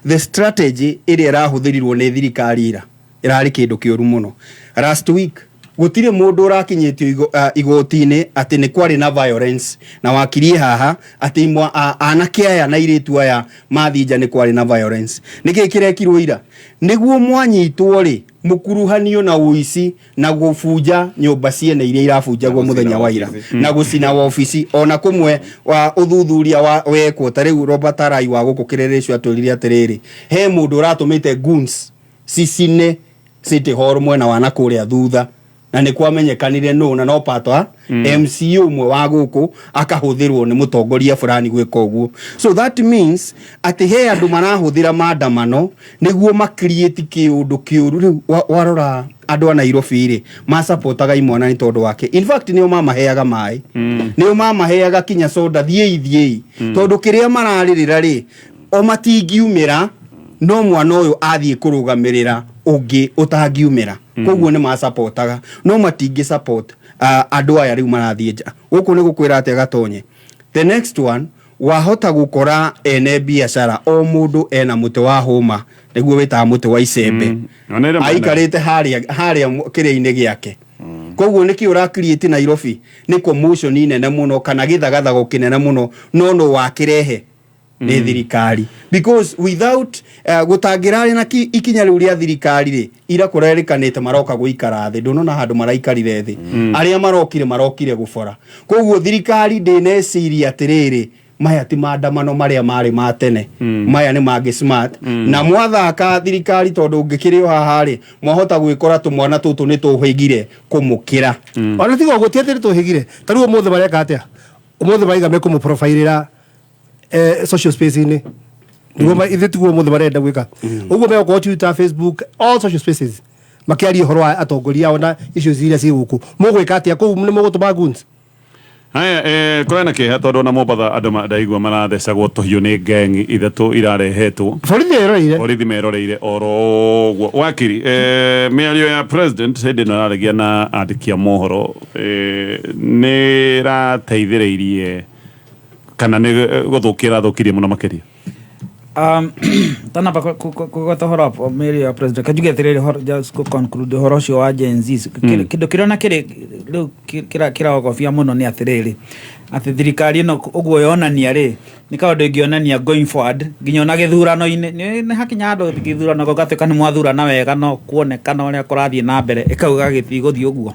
the strategy ĩrĩa ĩrahũthĩrirwo nĩ thirikari ira ĩrarĩ kĩndũ kĩũru mũno. Last week gũtirĩ mũndũ ũrakinyĩtio igoti-inĩ atĩ nĩ kwarĩ na violence, na wakirie haha atĩ anake aya na airĩtu aya mathiĩ nja nĩ kwarĩ na violence. Nĩkĩ kĩrekirwo ira? Nĩguo mwanyitwo rĩ, mũkuruhanio na ũici na gũbunja nyũmba ciene iria irabunjagwo mũthenya wa ira na gũcina wabici. Ona kũmwe wa ũthuthuria wa wekwo, ta rĩu Robert Arai wa gũkũ Kĩrĩrĩcio atwĩrire atĩrĩrĩ, he mũndũ ũratũmĩte goons cicine City Hall mwena wa nakũrĩa thutha, na nĩ kwamenyekanire nũ, na no patwa MCU ũmwe wa gũkũ akahũthĩrwo nĩ mũtongoria fulani gwĩka ũguo. So that means atĩ he andũ marahũthĩra maandamano nĩguo macreate kĩũndũ kĩũru. Rĩu warora andũ a Nairobi rĩ, masapotaga imwana nĩ tondũ wake. In fact nĩo mamaheaga maĩ, nĩo mamaheaga kinya soda, thiĩi thiĩi, tondũ kĩrĩa mararĩrĩra rĩ, o matingiumĩra, no mwana ũyũ athiĩ kũrũgamĩrĩra ũngĩ ũtangiumĩra. Koguo nĩ masapotaga, no matingĩ support andũ aya rĩu marathiĩ nja. Gũkũ nĩ gũkwĩra atĩa gatonye? The next one, wahota gũkora ene biacara o mũndũ ena mũtĩ wa hũma, nĩguo wĩtaga mũtĩ wa icembe. Ona ĩrĩa Aikarĩte harĩa kĩrĩa-inĩ gĩake. Koguo nĩkĩ ũra create Nairobi nĩ commotion nene mũno kana gĩthagathago kĩnene mũno, no wakĩrehe nĩ thirikari, because without gũtangĩrarĩ na ikinya rĩu rĩa thirikari rĩ, ira kũrerĩkanĩte maroka gũikara thĩ. Ndũnona handũ maraikarire thĩ? Arĩa marokire gũbora. Koguo thirikari ndĩneciria atĩrĩrĩ, maya ti maandamano marĩa marĩ ma tene, maya nĩ mangĩ smart. Na mwathaka thirikari, tondũ ũngĩkĩrĩ o haha rĩ, mwahota gwĩkora tũmwana tũtũ nĩ tũhĩgire kũmũkĩra. Ona tiga ũguo, ti atĩ nĩ tũhĩgire. Ta rĩu ũmũthĩ mareka atĩa? Ũmũthĩ maraiga mekũmũprofairĩra social space-inĩ, nĩguo ithuĩ tiguo ũmũthĩ marenda gwĩka ũguo. Megũkorwo Twitter, Facebook, all social spaces, makĩaria ũhoro wa atongoria ao na issues iria ciĩ gũkũ. Mũgwĩka atĩa kũu? Nĩ mũgũtũma goons? Haya, kũrĩ na kĩeha tondũ ona Mombatha andũ ndaigua marathecagwo tũhiũ nĩ gang ithatũ irarehetwo. Borithi ĩroire. Borithi meroreire oro ũguo. Wakiri, mĩario ya president hĩndĩ ĩno araragia na andĩki a mohoro nĩ ĩrateithĩrĩirie kana nĩ gũthũkia ĩrathũkirie mũno makĩria? Tanamba kũgweta ũhoro wa mĩario ya president, kanjuge atĩrĩrĩ, just to conclude ũhoro ũcio wa Gen Z, kĩndũ kĩrĩa na kĩrĩ rĩu kĩragobia mũno nĩ atĩrĩrĩ, atĩ thirikari ĩno ũguo yonania rĩ, nĩ kaũndũ ĩngĩonania going forward nginya ona gĩthurano-inĩ. Nĩ hakinya handũ gĩthurano gũgatuĩka nĩ mwathurana wega, no kuonekana ũrĩa kũrathiĩ na mbere ĩkauga gĩtigũthiĩ ũguo.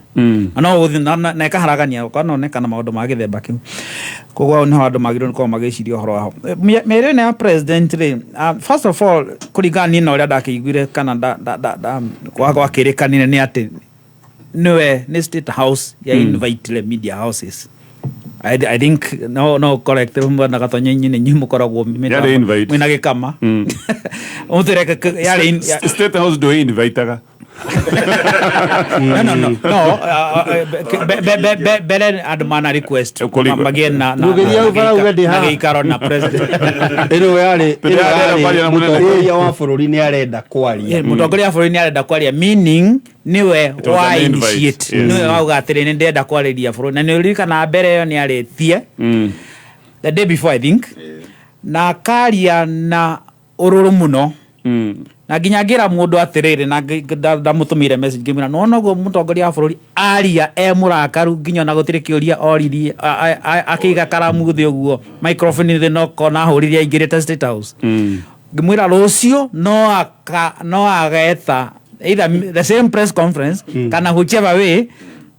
Na no gũthiĩ na ĩkaharagania, ũkanonekana maũndũ ma gĩthemba kĩu. Koguo hau nĩho andũ magĩrĩirwo nĩ gũkorwo magĩciria ũhoro waho. Mĩario ĩno ya president rĩ, first of all, kũringana niĩ na ũrĩa ndakĩiguire kana gwakĩrĩkanire nĩ atĩ nĩwe nĩ State House ya invite media houses. I think no correct mbona Gatonya, inyuĩ nĩ inyuĩ mũkoragwo Yarĩ invite. mwĩna gĩkama. Mũtwĩre yarĩ State House ndũ invitaga. No, mbere andũ mana request magĩe na Rugĩria hau barauga ndĩ na haha. gĩikaro na president. Ĩno yarĩ ĩno Ndĩrarera kwaria na yarĩ mũnene. mũtongoria wa bũrũri nĩ arenda kwaria. Mũtongoria wa bũrũri nĩ arenda kwaria, meaning niwe It was wa an invite, initiate, yes. niwe wauga atĩrĩ, nĩ ndĩrenda kwarĩria bũrũri. Na nĩ ũririkana mbere ĩyo nĩ arĩtie the day before, I think, na akaria na ũrũrũ mũno, na nginya ngĩra mũndũ atĩrĩrĩ, na ndamũtũmĩire message ngĩmwĩra, nĩwona ũguo mũtongoria wa bũrũri aria e mũrakaru, nginya ona gũtirĩ kĩũria oririe, akĩiga karamu thĩ ũguo, microphone thĩ, no kona ahũrire aingĩrĩte State House. Ngĩmwĩra rũciũ no ageta either the same press conference kana whichever way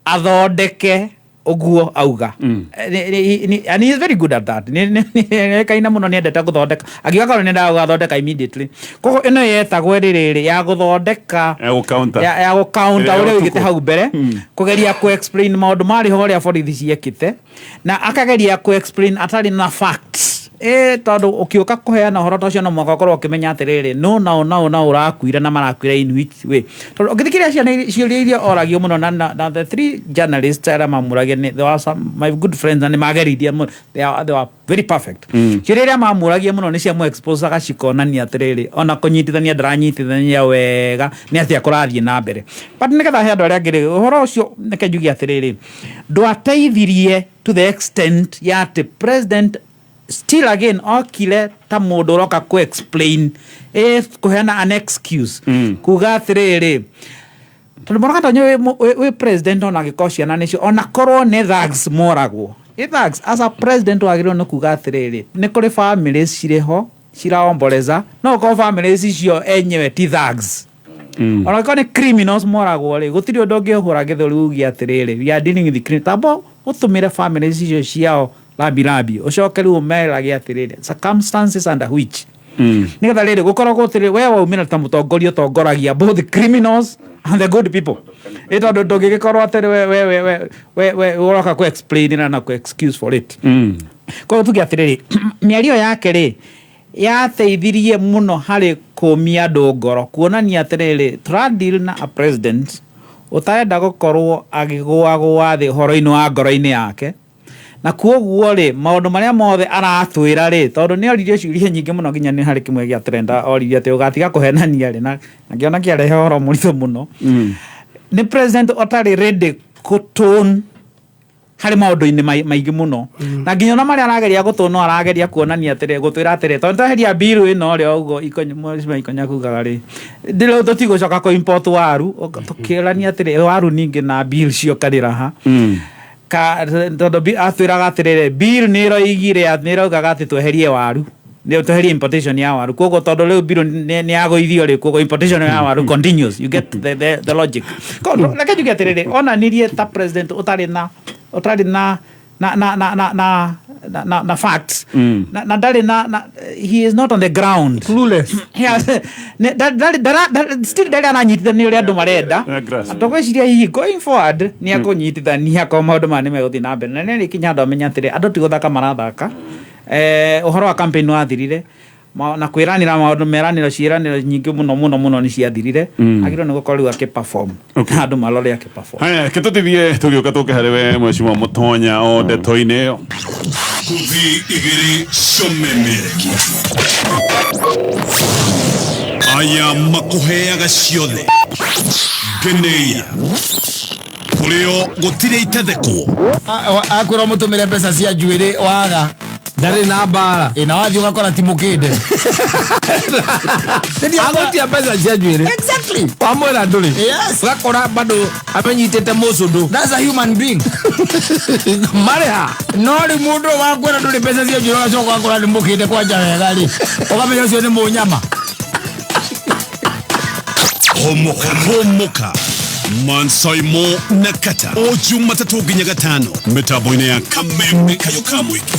athondeke ũguo auga. And he is very good at that. Nĩoĩkaine mũno nĩendete gũthondeka, akiuga korwo nĩendaga gũgathondeka immediately. Koguo ĩno yetagwo rĩrĩrĩ ya gũthondeka, Ya gũ-counter. ya gũ-counter Ĩrĩa ya ũrĩa ũtukũ. ũigĩte hau mbere, kũgeria ku-explain maũndũ marĩ ho ũrĩa borithi ciekĩte, na akageria ku-explain atarĩ na facts, tondũ ũkĩũka kũheana ũhoro ta ũcio no mũhaka ũkorwo ũkĩmenya atĩrĩrĩ, no na na ũrakuire na marakuire in which way, tondũ ũngĩthikĩrĩria ciana ciũria iria oragio mũno na the three journalists arĩa mamũragia nĩ, they were some my good friends, na nĩ mageririe mũno, they were very perfect. Ciũria iria mamũragia mũno nĩ cia exposaga, cikonania atĩrĩrĩ, ona kũnyitithania ndaranyitithania wega nĩ atĩa kũrathiĩ na mbere. But nĩgetha he andũ arĩa angĩ rĩ, ũhoro ũcio nĩke njuge atĩrĩrĩ, ndwateithirie to the extent ya atĩ president still again okire ta mũndũ ũroka ku explain, kũheana an excuse, kuga atĩrĩrĩ, tondũ mwana Gatonyo wĩ president, ona angĩkorwo ciana nĩcio, ona korwo nĩ thugs moragwo, ĩ thugs, as a president wagĩrĩirwo nĩ kuga atĩrĩrĩ, nĩ kũrĩ families cirĩ ho ciraomboleza, no ũkorwo families icio enyewe ti thugs. Ona angĩkorwo nĩ criminals moragwo rĩ, gũtirĩ ũndũ ũngĩhũra gĩthũri uge atĩrĩrĩ, we are dealing with the tabo, ũtũmĩre families icio ciao rambi rambi, ũcoke rĩu ũmerage atĩrĩrĩ, circumstances under which, nĩgetha rĩrĩ gũkoragwo atĩrĩ, we waumĩra ta mũtongoria ũtongoragia both criminals and the good people, ĩ tondũ ndũngĩgĩkorwo atĩrĩ we ũroka ku explain na ku excuse for it. Koguo tuge atĩrĩrĩ, mĩario yake rĩ, yateithirie mũno harĩ kũmia andũ ngoro, kuonania atĩrĩrĩ, tũradeal na a president ũtarenda gũkorwo agĩgũagũa thĩ ũhoro-inĩ wa ngoro-inĩ yake, na kuoguo rĩ, maũndũ marĩa mothe aratwĩra rĩ, tondũ nĩ oririe ciũria nyingĩ mũno, nginya nĩ harĩ kĩmwe gĩa trenda oririe atĩ ũgatiga kũhenania rĩ, na ngĩona kĩarehe ũhoro mũritũ mũno. Nĩ president ũtarĩ ready gũtũn harĩ maũndũ-inĩ maingĩ mũno, na nginya ona marĩa arageria gũtũ, no arageria kuonania atĩrĩ, gũtwĩra atĩrĩ, tondũ tweheria bill ĩno rĩ, ũguo Mheshimiwa Ikonya kugaga rĩ, ndĩrĩ tũtigũcoka kũ import waru. Tũkĩrania atĩrĩ, waru ningĩ na bill ciokanĩra ha ka, tondũ atwĩraga atĩrĩrĩ, bill nĩ ĩroigire, nĩ ĩraugaga atĩ tweherie waru, nĩ tweherie importation ya waru. Koguo tondũ rĩu bill nĩ yagũithio rĩ, koguo importation ya waru continues. You get the logic. Koguo reke njuge atĩrĩrĩ, onanirie ta president ũtarĩ na facts, na ndarĩ na he is not on the ground. Clueless. Yeah, still ndarĩ aranyitithania ũrĩa andũ marenda. Yeah, grass. Tũgwĩciria hihi going forward nĩ akũnyitithania ko maũndũ maya nĩ megũthiĩ na mbere, na nĩ arĩkinya andũ amenya atĩrĩ, andũ ti gũthaka marathaka. Ũhoro wa campaign wathirire. Na kwĩranĩra maũndũ, meranĩro, ciĩranĩro nyingĩ mũno mũno mũno nĩ ciathirire. Agĩrĩirwo nĩ gũkorwo rĩu akĩ-perform. Na andũ marore akĩ-perform. Haya, ke tũtithie tũgĩũka tũke harĩ we mheshimiwa Mũtonya o ndeto-inĩ ĩyo. Ngũthi igĩrĩ cũmemerekia aya makũheaga ciothe ngeneia kũrĩo gũtirĩ itathekwo. Akwĩra mũtũmĩre mbeca cia njuĩrĩ waga ndarĩ na mbara. Ĩ, na wathiĩ ũgakora ti mũkĩnde. Agũtia mbeca cia njuĩrĩ. Exactly. Wamwĩra ndũrĩ. Yes. Ũgakora bado amenyitĩte mũcũndũ. That's a human being. Marĩha. No rĩu mũndũ ũyũ wakwĩra ndũrĩ mbeca cia njuĩrĩ, ũgacoka ũgakora nĩ mũkĩnde kwanja wega rĩ, ũkamenya ũcio nĩ mũnyama. Homoka homoka mansaimo na kata o Jumatatũ nginya gatano mĩtambo-inĩ ya Kameme Kayũ ka Mũingĩ.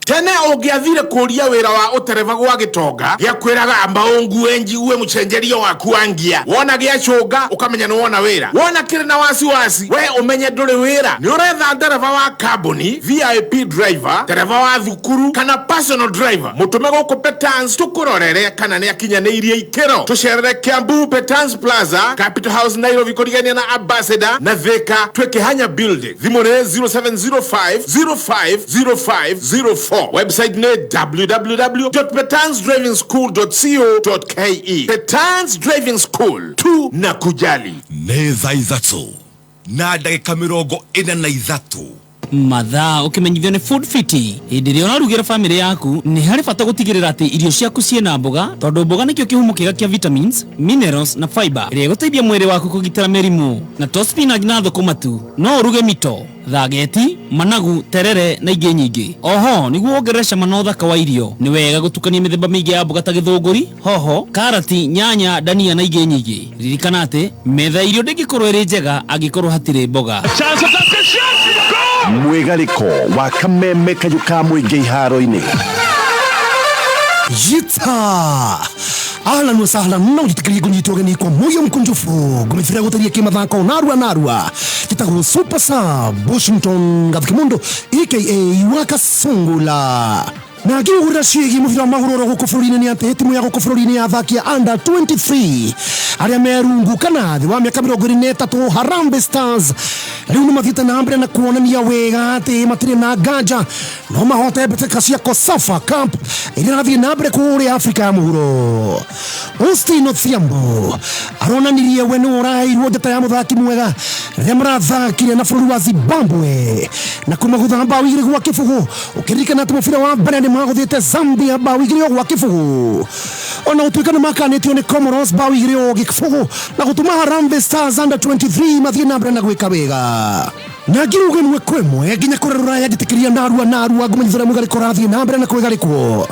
Tene ũngĩathire kũria wĩra wa ũtereba gwa gĩtonga, gĩakwĩraga amba ũngue njigue mũcenjerio waku wa ngia. Wona gĩacũnga ũkamenya nĩ wona wĩra, wona kĩrĩ na wasiwasi we ũmenye ndũrĩ wĩra. Nĩ ũretha ndereba wa kambuni, VIP driver, ndereba wa thukuru kana personal driver, mũtũme gũkũ Petans tũkũrorere kana nĩ akinyanĩirie ikĩro. Tũcerere Kiambu Petans Plaza, Capital House Nairobi, kũrigania na Ambassador na Thika twĩkĩhanya building. Thimũ nĩ 0705 050504. Website nĩ www.petansdrivingschool.co.ke. Petans Driving School tu na kujali. Nĩ thaa 3:43. Mathaa ũkĩmenyithio nĩ Food Fit. Hĩndĩ ĩrĩa ũrarugĩra bamĩrĩ yaku, nĩ harĩ bata gũtigĩrĩra atĩ irio ciaku ciĩna mboga, tondũ mboga nĩkĩo kĩhumo kĩega kĩa vitamins, minerals na fiber ĩrĩa ĩgũteithia mwĩrĩ waku kũgitĩra mĩrimũ. Na to spinach na thũkũma tu, no ũruge mito, thageti, managu, terere na ingĩ nyingĩ. Oho nĩguo wongerere cama na ũthaka wa irio, nĩ wega gũtukania mĩthemba mĩingĩ ya mboga ta gĩthũngũri, hoho, karati, nyanya, ndania na ingĩ nyingĩ. Ririkana atĩ metha ya irio ndĩngĩkorwo ĩrĩ njega angĩkorwo hatirĩ mboga. Mwĩgarĩko wa Kameme Kayũ ka Mũingĩ iharo-inĩ. Yita ahlan wa sahlan, no njitikirie kunyitwo geni kwa moyo mkunjufu ngumithira gutaria kimathako narua narua. Njitagwo Super Sub Washington Gathikimundo aka Wakasungula, na ngĩũgũrĩra ciĩgiĩ mũbira wa magũrũ oro gũkũ bũrũri-inĩ nĩ atĩ timu ya gũkũ bũrũri-inĩ ya athaki a under 23 arĩa me rungu kana thĩ wa mĩaka 23, Harambee Stars, rĩu nĩ mathiĩte na mbere na kuonania wega atĩ matirĩ na nganja no mahote mbĩtĩka cia COSAFA Cup ĩrĩa ĩrathiĩ na mbere kũrĩa Afrika ya mũhuro. Austin Odhiambo aronanirie we nĩwe ũraheirwo njata ya mũthaki mwega rĩrĩa marathakire na bũrũri wa Zimbabwe na kũmagũtha 2-0, ũkĩririkana atĩ mũbira wa mbere nĩ magũthĩte Zambia 2-0, ona gũtuĩka nĩ makanĩtio nĩ Comoros 2-0, na gũtũma Harambee Stars under 23 mathiĩ na mbere na gwĩka wega. Na ngiruga ĩmwe kwa ĩmwe nginya kũrĩa rũraya, njĩtĩkĩria narua narua ngũmenyithania mũgarĩko ũrathiĩ na mbere na kwĩgarĩkwo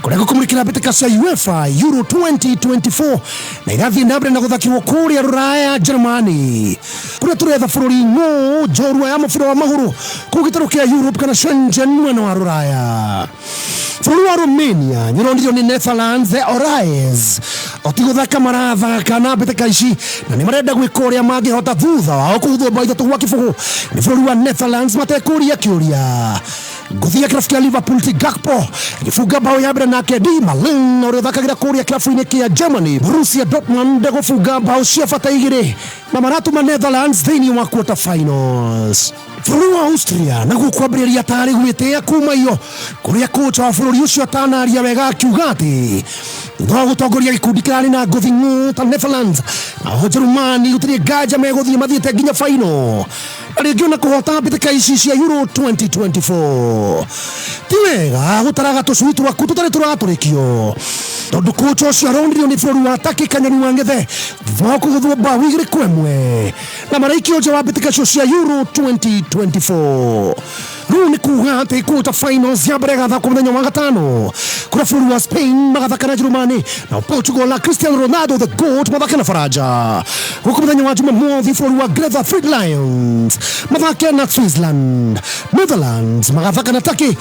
kũrĩa gũkũmũrĩkĩra mbĩtĩka cia UEFA Euro 2024 na irathiĩ na mbere na gũthakĩrwo kũrĩa rũraya Germany, kũrĩa tũretha bũrũri ng'ũ njorua ya mũbira wa magũrũ kũu gĩtarũ kĩa Europe kana Schengen mwena wa rũraya. Bũrũri wa Romania nĩũronirio nĩ Netherlands the Orais otigũthaka marathaka na mbĩtĩka ici na nĩ marenda gwĩka ũrĩa mangĩhota thutha wao kũhuthwo 3-0 nĩ bũrũri wa Netherlands matekũria kĩũria. Ngũthi ya kĩrabu kĩa Liverpool ti Gakpo gĩbunga bao ya mbere, nake Di Malin ũrĩa ũthakagĩra kũrĩa kĩrabu-inĩ kĩa Germany Borussia Dortmund gũbunga bao cia bata igĩrĩ na maratũma Netherlands thĩinĩ wa quarter finals. Bũrũri wa Austria naguo kwambĩrĩria tarĩ gwĩtĩa kuma iyo kũrĩa kocha wa bũrũri ũcio atanaria wega akiuga atĩ thutha wa gũtongoria gĩkundi kĩrarĩ na ngũthi ng'ũ ta Netherlands na Ũjerũmani, gũtirĩ nganja megũthiĩ mathiĩte nginya final na rĩngĩ ona kũhota mbĩtĩka ici cia Euro 2024. Ti wega gũtaraga tũcui twaku tũtarĩ tũratũrĩkio, tondũ kocha ũcio aronirio nĩ bũrũri wa Turkey kanyoni wa ngethe thutha wa kũgũthwo 2-1 na maraikio nja wa mbĩtĩka icio cia Euro 2024. Rĩu nĩ kuga atĩ quarter finals ya mbere ĩgathakwo mũthenya wa gatano, kũrĩa bũrũri wa Spain magathaka na Jerumani na Portugal na Cristiano Ronaldo the GOAT mathake na Faranja. Gũkũ mũthenya wa Jumamothi, bũrũri wa Ngeretha Three Lions mathake na Switzerland, Netherlands magathaka na Turkey.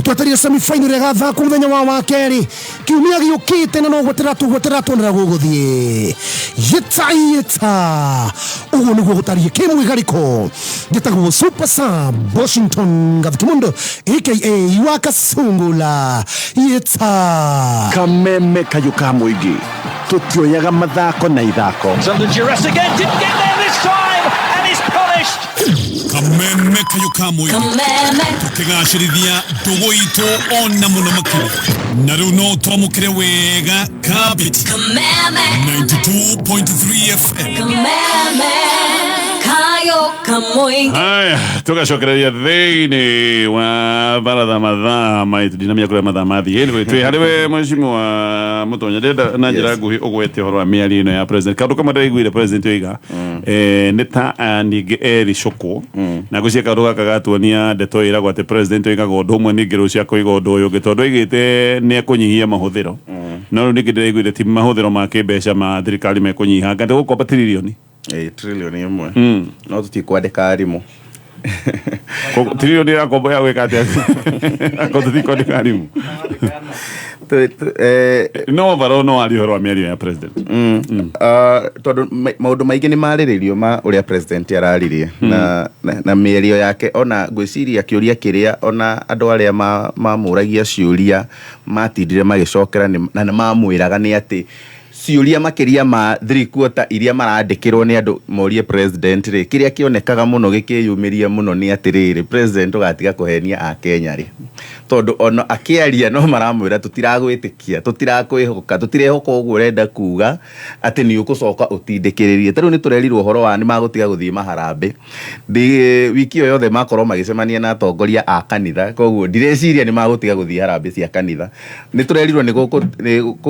Twetereire semi final ĩgathakwo mũthenya wa wakerĩ kiumia gĩũkĩte, na no gweterera tũgweterera tuonera gũgũthiĩ yĩta yĩta. Ũguo nĩguo gũtariĩ kĩmwĩgarĩko. Njĩtagwo Super Sub Washington Gathikimundo. Aka Wakasungula Yeta. Kameme kayũ ka mũingĩ tũtioyaga mathako na ithako. Under duress again, didn't get there this time, and is punished. Kameme kayũ ka mũingĩ tũkĩgacĩrithia ndũgũ itũ ona mũno makĩria na rĩu no twamũkĩre wega kabiti 92.3 FM. Kameme kayo kamoingi. Haya, tugacokereria thĩinĩ wa baratha mathaa maitũ ndinamenya kũrĩa mathaa mathiĩ. Anyway, twĩ harĩ we mheshimiwa Mũtonya, ndĩrenda na njĩra nguhĩ ũgwete ũhoro wa mĩario ĩno ya president. Kaũndũ kamwe ndĩraiguire president oiga nĩ ta ningĩ ericũkwo na ngwĩciria kaũndũ gaka gatuonia ndeto ĩragwo atĩ president oigaga ũndũ ũmwe ningĩ rũciũ akoiga ũndũ ũyũ ũngĩ tondũ oigĩte nĩ ekũnyihia mahũthĩro no rĩu ningĩ ndĩraiguire ti mahũthĩro ma kĩmbeca ma thirikari mekũnyiha anga ndĩgũkomba tiririoni. Trilioni ĩmwe no tũtikwandĩka arimũ. Trilioni ya ngombo ya gwĩka atĩa angorwo tũtikwandĩka arimũ? No overall no arie ũhoro wa mĩario ya president. Tondũ maũndũ maingĩ nĩ marĩrĩrio ma ũrĩa president araririe na mĩario yake, ona ngwĩciria kĩũria kĩrĩa ona andũ arĩa mamũragia ciũria matindire magĩcokera na nĩ mamwĩraga nĩ atĩ ciũria makĩria ma 3/4 iria marandĩkĩrwo nĩ andũ morie president rĩ, kĩrĩa kĩonekaga mũno gĩkĩyumĩria mũno nĩ atĩrĩrĩ, president ũgatiga kũhenia akenya rĩ, tondũ ona akĩaria no maramwĩra tũtiragwĩtĩkia, tũtirakwĩhoka, tũtirehoka ũguo ũrenda kuga atĩ nĩ ũgũcoka ũtindĩkĩrĩrie. Ta rĩu nĩ tũrerirwo ũhoro wa nĩ magũtiga gũthiĩ maharambĩ wiki ĩyo yothe makorwo magĩcemania na atongoria a kanitha, koguo ndireciria nĩ magũtiga gũthiĩ harambĩ cia kanitha. Nĩ tũrerirwo nĩ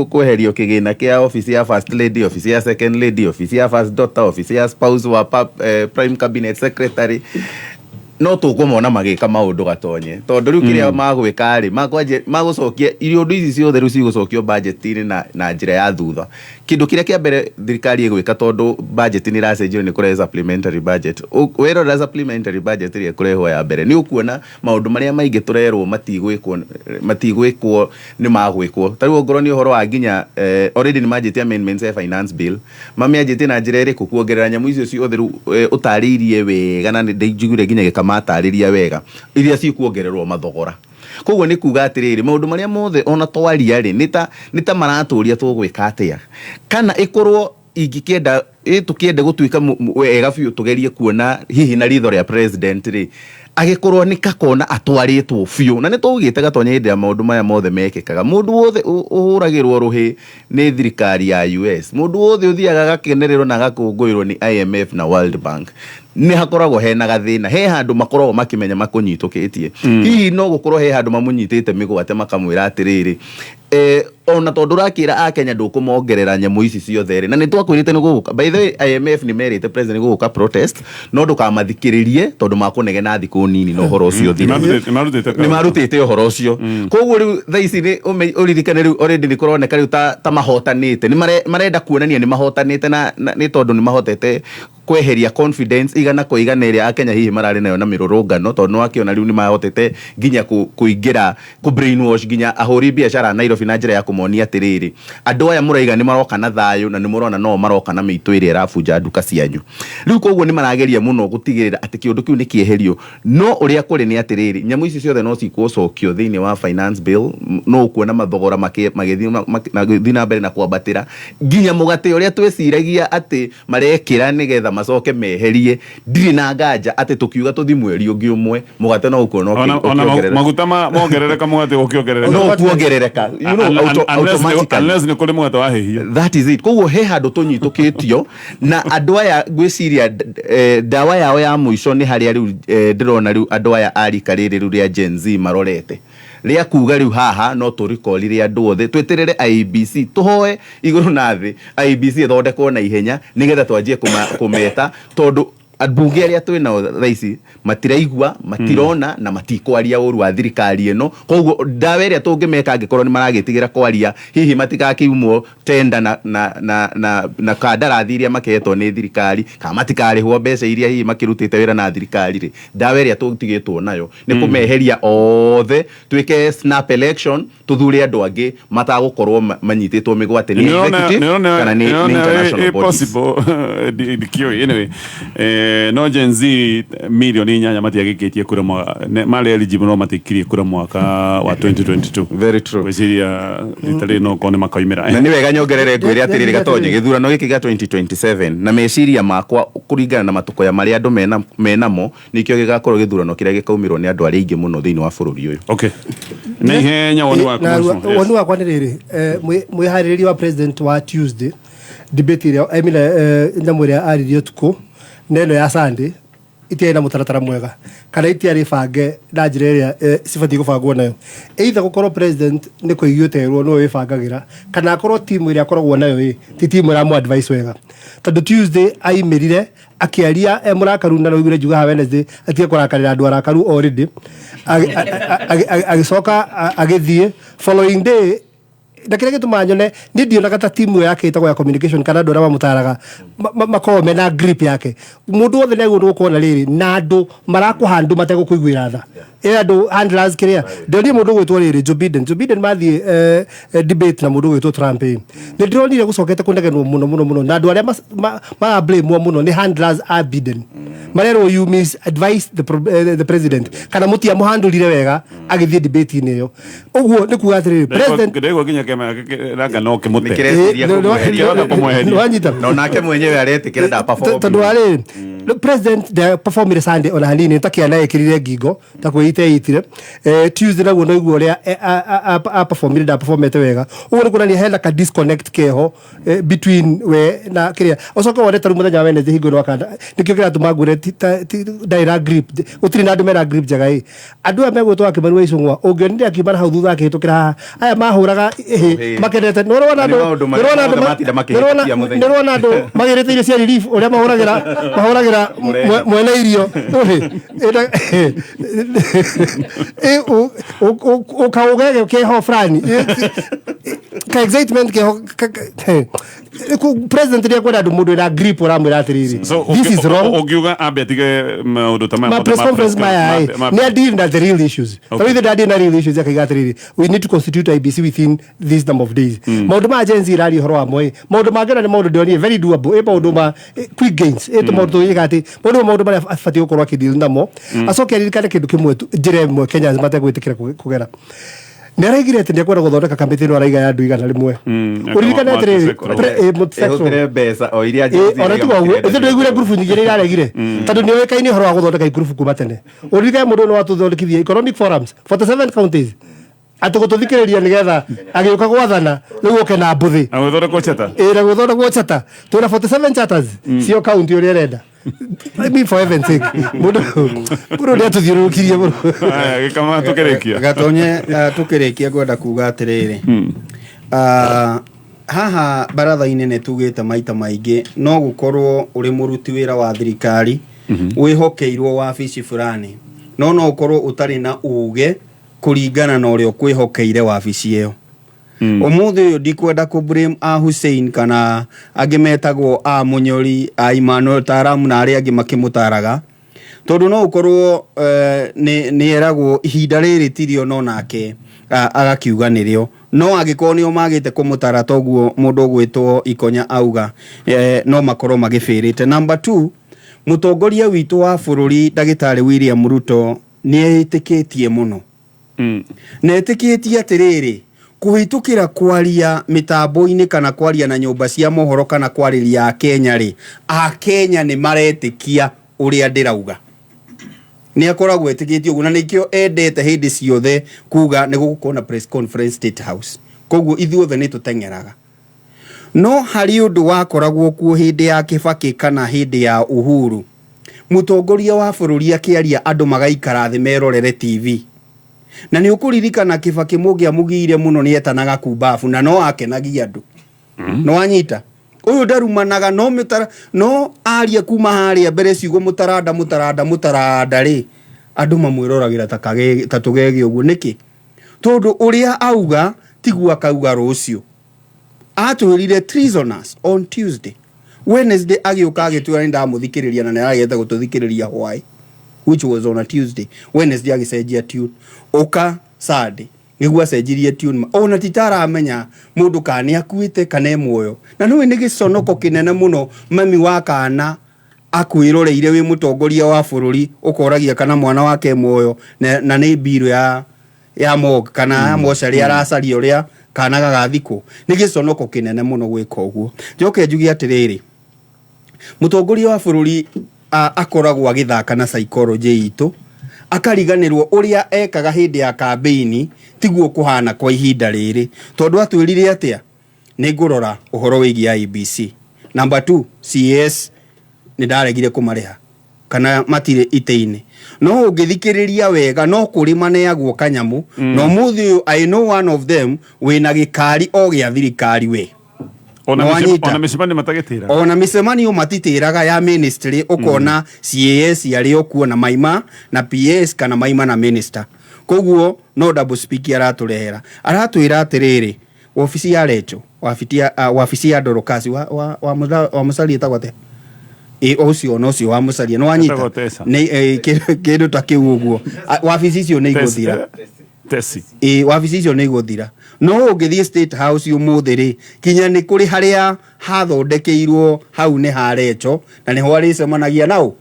kweherio kĩgĩna kĩa office ya first lady, office ya second lady, office ya first daughter, office ya spouse wa prime cabinet secretary. No tũkũmona magĩka maũndũ gatonye tondũ rĩu kĩrĩa magwĩka rĩ, magũcokia irio ũndũ ici ciothe rĩu cigũcokio budget-inĩ na njĩra ya thutha. Kĩndũ kĩrĩa kĩa mbere thirikari ĩgwĩka tondũ budget nĩ ĩracenjio nĩ kũrehe supplementary budget. Werora supplementary budget ĩrĩa ĩkũrehwo ya mbere nĩ ũkuona maũndũ marĩa maingĩ tũrerwo matigwĩkwo nĩ magwĩkwo. Ta rĩu ongorwo nĩ ũhoro wa nginya already nĩ manjĩtie amendments ya finance bill, mamĩanjĩtie na njĩra ĩrĩkũ kuongerera nyamũ icio ciothe rĩu ũtarĩirie wega na nĩ njiguire nginya gĩkamatarĩria wega iria cikuongererwo mathogora. Koguo nĩ kuga atĩrĩrĩ, maũndũ marĩa mothe ona twaria rĩ, nĩ ta maratũria tũgwĩka atĩa, kana ĩkorwo ingĩkĩenda tũkĩende gũtuĩka wega biũ tũgerie kuona hihi na ritho rĩa president rĩ, agĩkorwo nĩ kakona atwarĩtwo biũ. Na nĩ twaugĩte gatonya hĩndĩ ya maũndũ maya mothe mekĩkaga, mũndũ wothe ũhũragĩrwo rũhĩ nĩ thirikari ya US, mũndũ wothe ũthiaga agakenererwo na agakũngũĩrwo nĩ IMF na World Bank, nĩ hakoragwo hena gathĩna, he handũ makoragwo makĩmenya makũnyitũkĩtie. Hihi no gũkorwo he handũ mamũnyitĩte mĩgwate makamwĩra atĩrĩrĩ, ona tondũ ũrakĩra akenya ndũkũmongerera nyamũ ici ciothe rĩ, na nĩ twakwĩrĩte nĩ gũgũka. By the way, IMF nĩ merĩte president nĩ gũgũka protest, no ndũkamathikĩrĩrie tondũ makũnegena thikũ nini na ũhoro ũcio ũthire. Nĩ Nĩ marutĩte ũhoro ũcio. Koguo rĩu thaa ici nĩ ũririkane rĩu already nĩ kũroneka rĩu ta mahotanĩte, nĩ marenda kuonania nĩ mahotanĩte na nĩ tondũ nĩ mahotete kweheria confidence igana kwa igana ĩrĩa akenya hihi mararĩ nayo na mĩrũrũngano, tondũ nĩwakĩona rĩu nĩ mahotete nginya kũingĩra kũ brainwash nginya ahũri biacara a Nairobi na njĩra ya kũmonia atĩrĩrĩ, andũ aya mũraiga nĩ maroka na thayũ na nĩ mũrona no maroka na mĩitũ ĩrĩa ĩrabunja nduka cianyu. Rĩu koguo nĩ marageria mũno gũtigĩrĩra atĩ kĩũndũ kĩu nĩ kĩeherio. No ũrĩa kũrĩ nĩ atĩrĩrĩ, nyamũ ici ciothe no cikũcokio thĩinĩ wa finance bill, no ũkuona mathogora magĩthiĩ na mbere na kwambatĩra nginya mũgate ũrĩa twĩciragia atĩ marekĩra nĩgetha macoke meherie. Ndirĩ na nganja atĩ tũkiuga tũthi mweri ũngĩ ũmwe mũgate no ũkuona Ona ũkĩongerereka. maguta mongerereka mũgate ũkĩongerereka. No ũkuongerereka. You know, automatically. Unless nĩ kũrĩ mũgate wahĩhio. That is it. Koguo he handũ tũnyitũkĩtio na andũ aya ngwĩciria ndawa yao ya mũico nĩ harĩa rĩu ndĩrona rĩu andũ aya a rika rĩrĩ rĩu rĩa Gen Z marorete rĩa kuga rĩu haha no tũrikorire andũ othe twĩtĩrĩre IEBC tũhoe igũrũ na thĩ IEBC ĩthondekwo na ihenya nĩgetha twanjie kũmeta tondũ ambunge arĩa twĩ nao thaa ici matiraigua, matirona na matikwaria ũru wa thirikari ĩno. Koguo ndawa ĩrĩa tũngĩmeka angĩkorwo nĩ maragĩtigĩra kwaria hihi matigakiumwo tenda na kandarathi iria makehetwo nĩ thirikari kana matikarĩhwo mbeca iria hihi makĩrutĩte wĩra na thirikari rĩ, ndawa ĩrĩa tũtigĩtwo nayo nĩ kũmeheria othe twĩke snap election tũthure andũ angĩ matagũkorwo manyitĩtwo mĩgwate nĩ executive kana nĩ international bodies. Possible ndikĩũĩ. Anyway, No Gen Z 8 million matiagĩkĩtie kura marĩ eligible no matikirie kura mwaka wa 2022. Very true. Gwĩciria rita rĩrĩ no korwo nĩ makoimĩra. Na nĩ wega nyongerere ngwĩre atĩrĩrĩ, Gatonye, gĩthurano gĩkĩ gĩa 2027 na meciria makwa kũringana na matũkoya marĩa andũ menamo nĩkĩo gĩgakorwo gĩthurano kĩrĩa gĩkaumĩrwo nĩ andũ arĩa aingĩ mũno thĩinĩ wa bũrũri ũyũ. Okay, na ihenya, woni waku? Mheshimiwa. Yes. Woni wakwa nĩ rĩrĩ, mwĩharĩrĩria wa president wa Tuesday debate ĩrĩa, I mean, nyamũ ĩrĩa aririe ũtukũ na ĩno ya Sunday itiarĩ na mũtaratara mwega kana itiarĩ bange na njĩra ĩrĩa cibatiĩ gũbangwo nayo. Either gũkorwo president nĩ kũigio terwo nĩwe wĩbangagĩra, kana akorwo timu ĩrĩa akoragwo nayo ĩ ti timu ĩramũ advice wega, tondũ Tuesday aimĩrire akĩaria e mũrakaru na nĩwaiguire njuga haha Wednesday atige kũrakarĩra andũ arakaru already. Agĩcoka agĩthiĩ following day, na kĩrĩa gĩtũmaga nyone niĩ ndionaga ta timu ĩyo yake ĩtagwo ya communication kana andũ arĩa mamũtaraga makoragwo mena grip yake. Mũndũ wothe nĩ agĩrĩirwo gũkorwo na rĩrĩ na andũ marakũhandũ mategũkũiguĩra tha, ĩ andũ handlers. Kĩrĩa ndionire mũndũ ũgwĩtwo rĩrĩ Joe Biden, Joe Biden mathiĩ debate na mũndũ ũgwĩtwo Trump, ĩ nĩ ndĩronire gũcokete kũnegenwo mũno mũno mũno, na andũ arĩa mara blame mũno nĩ handlers a Biden. Marerwo, "You misadvise the president," kana mũtiamũhandũrire wega agĩthiĩ debate-inĩ ĩyo. Ũguo nĩ kuga atĩrĩrĩ, president Ndĩraigua nginya kĩama ranga no kĩmũte. Nĩkĩreciria kũmweheria. Kĩrota kũmweheria. Nĩwanyita? Na onake mwenyewe aretĩkĩra nda perform. Tondũ warĩ president ndaperformire Sunday ona hanini, ta kĩana ĩkĩrire ngingo ta kwĩita ĩitire. Tuesday naguo no igua ũrĩa aperformire, ndaperformete wega. Ũguo nĩ kuonania hena ka disconnect keho between we na kĩrĩa. Ũcoke wone tarĩu mũthenya wa Wednesday hingo ĩno wakanda, nĩkĩo kĩratũma ngwĩre ndarĩ na grip, gũtirĩ na andũ mena grip njega. Ĩ andũ aya megwĩtwo Akĩmani wa Icũng'wa, ũngĩonire akiuma na hau thutha akĩhĩtũkĩra haha, aya mahũraga ĩhĩ makenete. Nĩũrona Na nĩ andũ maũndũ marĩa nĩũrona andũ mothe matinda makĩhĩtũkia mũthenya. Nĩũrona andũ magĩrĩte irio cia relief ũrĩa mahũragĩra Mũrehe. Mwene irio. Ĩ, ũkaũgege keho fulani, ka excitement keho president nĩ ekwenda andũ mũndũ wĩna grip ũramwĩra atĩrĩrĩ, So "This is wrong." Ũngiuga ambe atige maũndũ ta maya Ma mothe press conference maya ĩ nĩ adeal na the real issues. Okay. Tarĩu ndadeal na real issues, akaiga atĩrĩrĩ, "We need to constitute IEBC within this number of days." Maũndũ ma Gen Z iraria ũhoro wamo ĩ maũndũ mangĩ ona nĩ maũndũ ndĩronire very doable, ĩ maũndũ ma quick gains, ĩ tũmaũndũ tũgĩka atĩ maũndũ marĩa abatiĩ gũkorwo akĩdeal namo. Acoke aririkane kĩndũ kĩmwe tu, njĩra ĩmwe Kenyans mategwĩtĩkĩra kũgera nĩ araigire atĩ nĩ ekwenda gũthondeka kamĩtĩ ĩno araiga ya andũ 100. Ũririkane atĩrĩrĩ, multi-sectoral. Ĩhũthĩre mbeca o iria Ĩ, ona tiga ũguo ithe ndũiguire ngurubu nyingĩ nĩ iraregire tondũ nĩ oĩkaine ũhoro wa gũthondeka igurubu kuma tene. Ũririkane mũndũ ũyũ nĩ watũthondekithia economic forums 47 counties atĩ gũtũthikĩrĩria nĩgetha agĩũka gwathana rĩu oke na mbũthĩ. Na gwĩthondekwo chata. Ĩ, na gwĩthondekwo chata twĩna 47 charters cio county ũrĩa ĩrenda. I mean, for heaven's sake, mũndũ nĩ atũthiũrũrũkirie mũno. Aya, gĩkama tũkĩrĩkia. Gatonye, tukĩrĩkia ngwenda kuga atĩrĩrĩ, haha baratha-inĩ nĩ tugĩte maita maingĩ no gũkorwo ũrĩ mũruti wĩra wa thirikari wĩhokeirwo wabici fulani, no ũkorwo ũtarĩ na uge kũringana na ũrĩa ũkwĩhokeire wabici ĩyo. Ũmũthĩ ũyũ ndikwenda kũ blame a Hussein kana angĩ metagwo a Mũnyori, a Emmanuel Taramu na arĩa angĩ makĩmũtaraga, tondũ no ũkorwo nĩ eragwo ihinda rĩrĩ tirio, no nake agakiuga nĩrĩo. No angĩkorwo nĩo magĩte kũmũtara toguo mũndũ ũgwĩtwo Ikonya auga, no makorwo magĩbĩrĩte. Number two, mũtongoria witũ wa bũrũri ndagĩtarĩ William Ruto nĩ etĩkĩtie mũno na etĩkĩtie atĩrĩrĩ, kũhĩtũkĩra kwaria mĩtambo-inĩ kana kwaria na nyũmba cia mohoro kana kwarĩria akenya rĩ, akenya nĩ maretĩkia ũrĩa ndĩrauga. Nĩ akoragwo etĩkĩtie ũguo na nĩkĩo endete hĩndĩ ciothe kuga nĩ gũgũkorwo na press conference State House, koguo ithuothe nĩ tũteng'eraga. No harĩ ũndũ wakoragwo kuo hĩndĩ ya Kĩbakĩ kana hĩndĩ ya Uhuru, mũtongoria wa bũrũri akĩaria andũ magaikara thĩ merorere TV. Na nĩ ũkũririkana Kĩbakĩ mũngĩamũgiire mũno nĩ etanaga kumbabu na no akenagia andũ. No anyita ũyũ ndarumanaga no mĩtara no aria kuma harĩa mbere ciugo mũtaranda mũtaranda mũtaranda rĩ, andũ mamwĩroragĩra ta tũgege ũguo. Nĩkĩ? Tondũ ũrĩa auga tiguo akauga rũciũ. Atwĩrire treasonous on Tuesday, Wednesday agĩũka agĩtwĩra nĩ ndamũthikĩrĩria na nĩ aragete gũtũthikĩrĩria why, which was on a Tuesday. Wednesday agĩcenjia tune, ũka Sunday nĩguo acenjirie tune, ona ti taramenya mũndũ kana nĩ akuĩte kana e muoyo. Na nĩũĩ nĩ gĩconoko kĩnene mũno mami wa kana. Akwĩroreire wĩ mũtongoria wa bũrũri, ũkoragia kana mwana wake e muoyo, na nĩ mbirũ ya morgue kana ya mocarĩ aracaria ũrĩa kana gagathikwo. Nĩ gĩconoko kĩnene mũno gwĩka ũguo. Njoke njuge atĩrĩrĩ, mũtongoria wa bũrũri akoragwo agĩthaka na psychology itũ, akariganĩrwo ũrĩa ekaga hĩndĩ ya campaign tiguo kũhana kwa ihinda rĩrĩ, tondũ atwĩrire atĩa? Nĩ ngũrora ũhoro wĩgiĩ IEBC. Number 2, CAS nĩ ndaregire kũmarĩha kana matirĩ itĩ-inĩ. No ũngĩthikĩrĩria wega, no kũrĩ maneagwo kanyamũ. Na ũmũthĩ ũyũ I know one of them wĩna gĩkari o gĩa thirikari we. Ona Nĩ wanyita? Ona mĩcemanio matagĩtĩra. Ona mĩcemanio matitĩraga ya ministry, ũkona CAS arĩ o kuo na maima na PS kana maima na minister. Koguo no double speak aratũrehera. Aratwĩra atĩrĩrĩ, wabici ya Recho, wabici ya Dorokasi wa Musalia ĩtagwo atĩa? Ĩ, ũcio na ũcio wa Musalia nĩ wanyita? Ĩtagwo Tesa. Nĩ kĩndũ ta kĩu ũguo. Wabici icio nĩ igũthira. Tesi. Ĩ, wabici icio nĩ igũthira. No ũngĩthiĩ State House ũmũthĩ rĩ, kinya nĩ kũrĩ harĩa hathondekeirwo hau nĩ ha Recho na nĩho arĩcemanagia nao.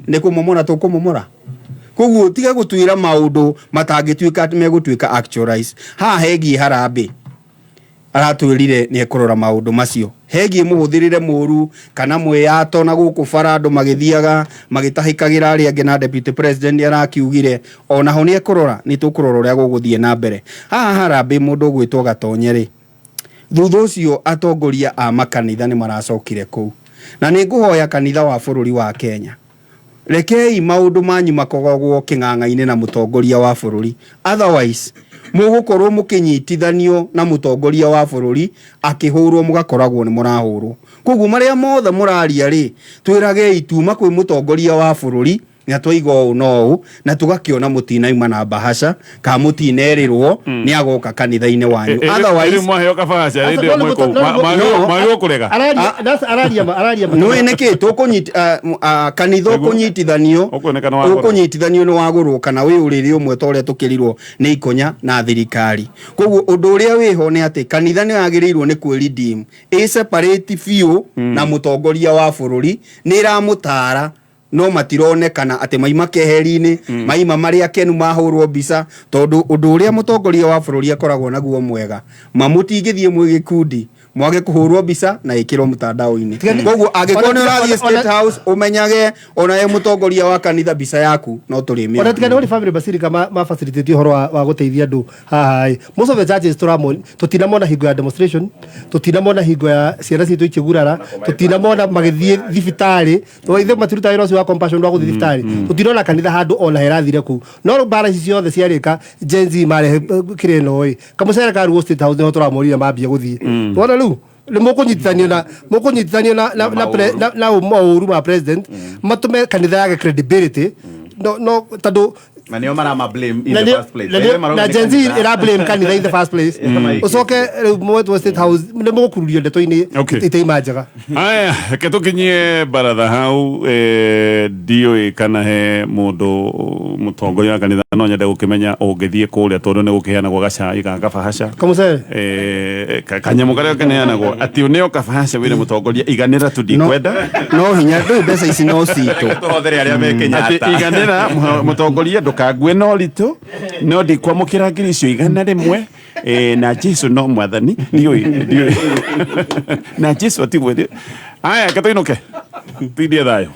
Nĩ kũmomora tũkũmomora. Koguo tiga gũtwĩra maũndũ matangĩtuĩka atĩ megũtuĩka actualize. Haha hegiĩ harambĩ, aratwĩrire nĩ ekũrora maũndũ macio. Hegiĩ mũhũthĩrĩre mũru kana mwĩyato na gũkũ bara andũ magĩthiaga magĩtahĩkagĩra arĩa angĩ, na deputy president nĩ arakiugire onaho nĩ ekũrora, nĩ tũkũrora ũrĩa gũgũthiĩ na mbere. Haha harambĩ mũndũ ũgwĩtwo Gatonye rĩ, thutha ũcio atongoria a makanitha nĩ maracokire kũu, na nĩ ngũhoya kanitha wa bũrũri wa Kenya, rekei maũndũ manyu makoragwo kĩng'ang'a-inĩ na mũtongoria wa bũrũri, otherwise mũgũkorwo mũkĩnyitithanio na mũtongoria wa bũrũri akĩhũrwo, mũgakoragwo nĩ mũrahũrwo. Koguo marĩa mothe mũraria rĩ, twĩragei tuma kwĩ mũtongoria wa bũrũri na twaiga ũũ na ũũ, na tũgakĩona mũtinauma na bahasha kana mũtinerĩrwo nĩ agoka kanitha-inĩ wanyu. Otherwise Rĩu mwaheo kabahasha rĩndĩ ĩyo mwĩ kũu. Mwagĩrĩirwo kũrega. Araria ma. Nĩ nĩkĩ kanitha ũkũnyitithanio Ũkuonekana wagũrwo. Ũkũnyitithanio nĩ wagũrwo kana wĩ ũrĩrĩ ũmwe ta ũrĩa tũkĩrirwo nĩ ikonya na thirikari. Koguo ũndũ ũrĩa wĩho nĩ atĩ kanitha nĩ yagĩrĩirwo nĩ kwĩ-redeem, ĩ separate biũ na mũtongoria wa bũrũri. Nĩ ĩramũtara no matironekana atĩ maima keheri-inĩ, maima marĩ akenu mahũrwo mbica, tondũ ũndũ ũrĩa mũtongoria wa bũrũri akoragwo naguo mwega, mamũtingĩthiĩ mwĩ gĩkundi mwage kũhũrwo mbica na ĩkĩrwo mtandao-inĩ. Koguo angĩkorwo nĩ ũrathiĩ State House, ũmenyage ona we mũtongoria wa kanitha mbica yaku no tũrĩmĩona. Ona tiga nĩ Holy Family Basilica ma facilitate ũhoro wa gũteithia andũ haha ĩ, most of the churches tũramon tũtinamona hingo ya demonstration, tũtinamona hingo ya ciana citũ ikĩgurara, tũtinamona magĩthiĩ thibitarĩ, tondũ ithe matirutaga wĩra ũcio wa compassion wa gũthiĩ thibitarĩ. Tũtinona kanitha handũ ona herathire kũu. No rĩu mbara ici ciothe ciarĩka, Gen Z marehe kĩrĩa ĩno ĩ kamũcere karugwo State House, nĩho tũramorire mambia gũthiĩ. Wona rĩu nĩ mũkũnyitithanio na maũru ma president, matũme kanitha yage credibility, no tondũ Na nĩo marama blame in na the first place. Na Gen Z ĩra blame kanitha in the first place. Ũcoke rĩu mwetwo State House nĩ mũgũkururio ndeto-inĩ itaima njega. Aya, reke tũkinyie baratha hau. Ndiũĩ kana he mũndũ mũtongoria wa kanitha, no nyende gũkĩmenya ũngĩthiĩ kũrĩa, tondũ nĩ gũkĩheanagwo gacai ga kabahasha. Kamũcere. Kanyamũ karĩa kaneanagwo atĩ ũneo kabahasha wĩre mũtongoria iganĩra tu, ndikwenda. No hinya ndũĩ mbeca ici no citũ. Tũhothere arĩa me Atĩ Kenyatta. iganĩra mũtongoria, ndũkangue no ritũ, no ndikwamũkĩra ngiri icio 100. Na Jesu no mwathani, ndiũĩ na Jesu atigwe. Aya, ke tũinũke, tindie thayũ.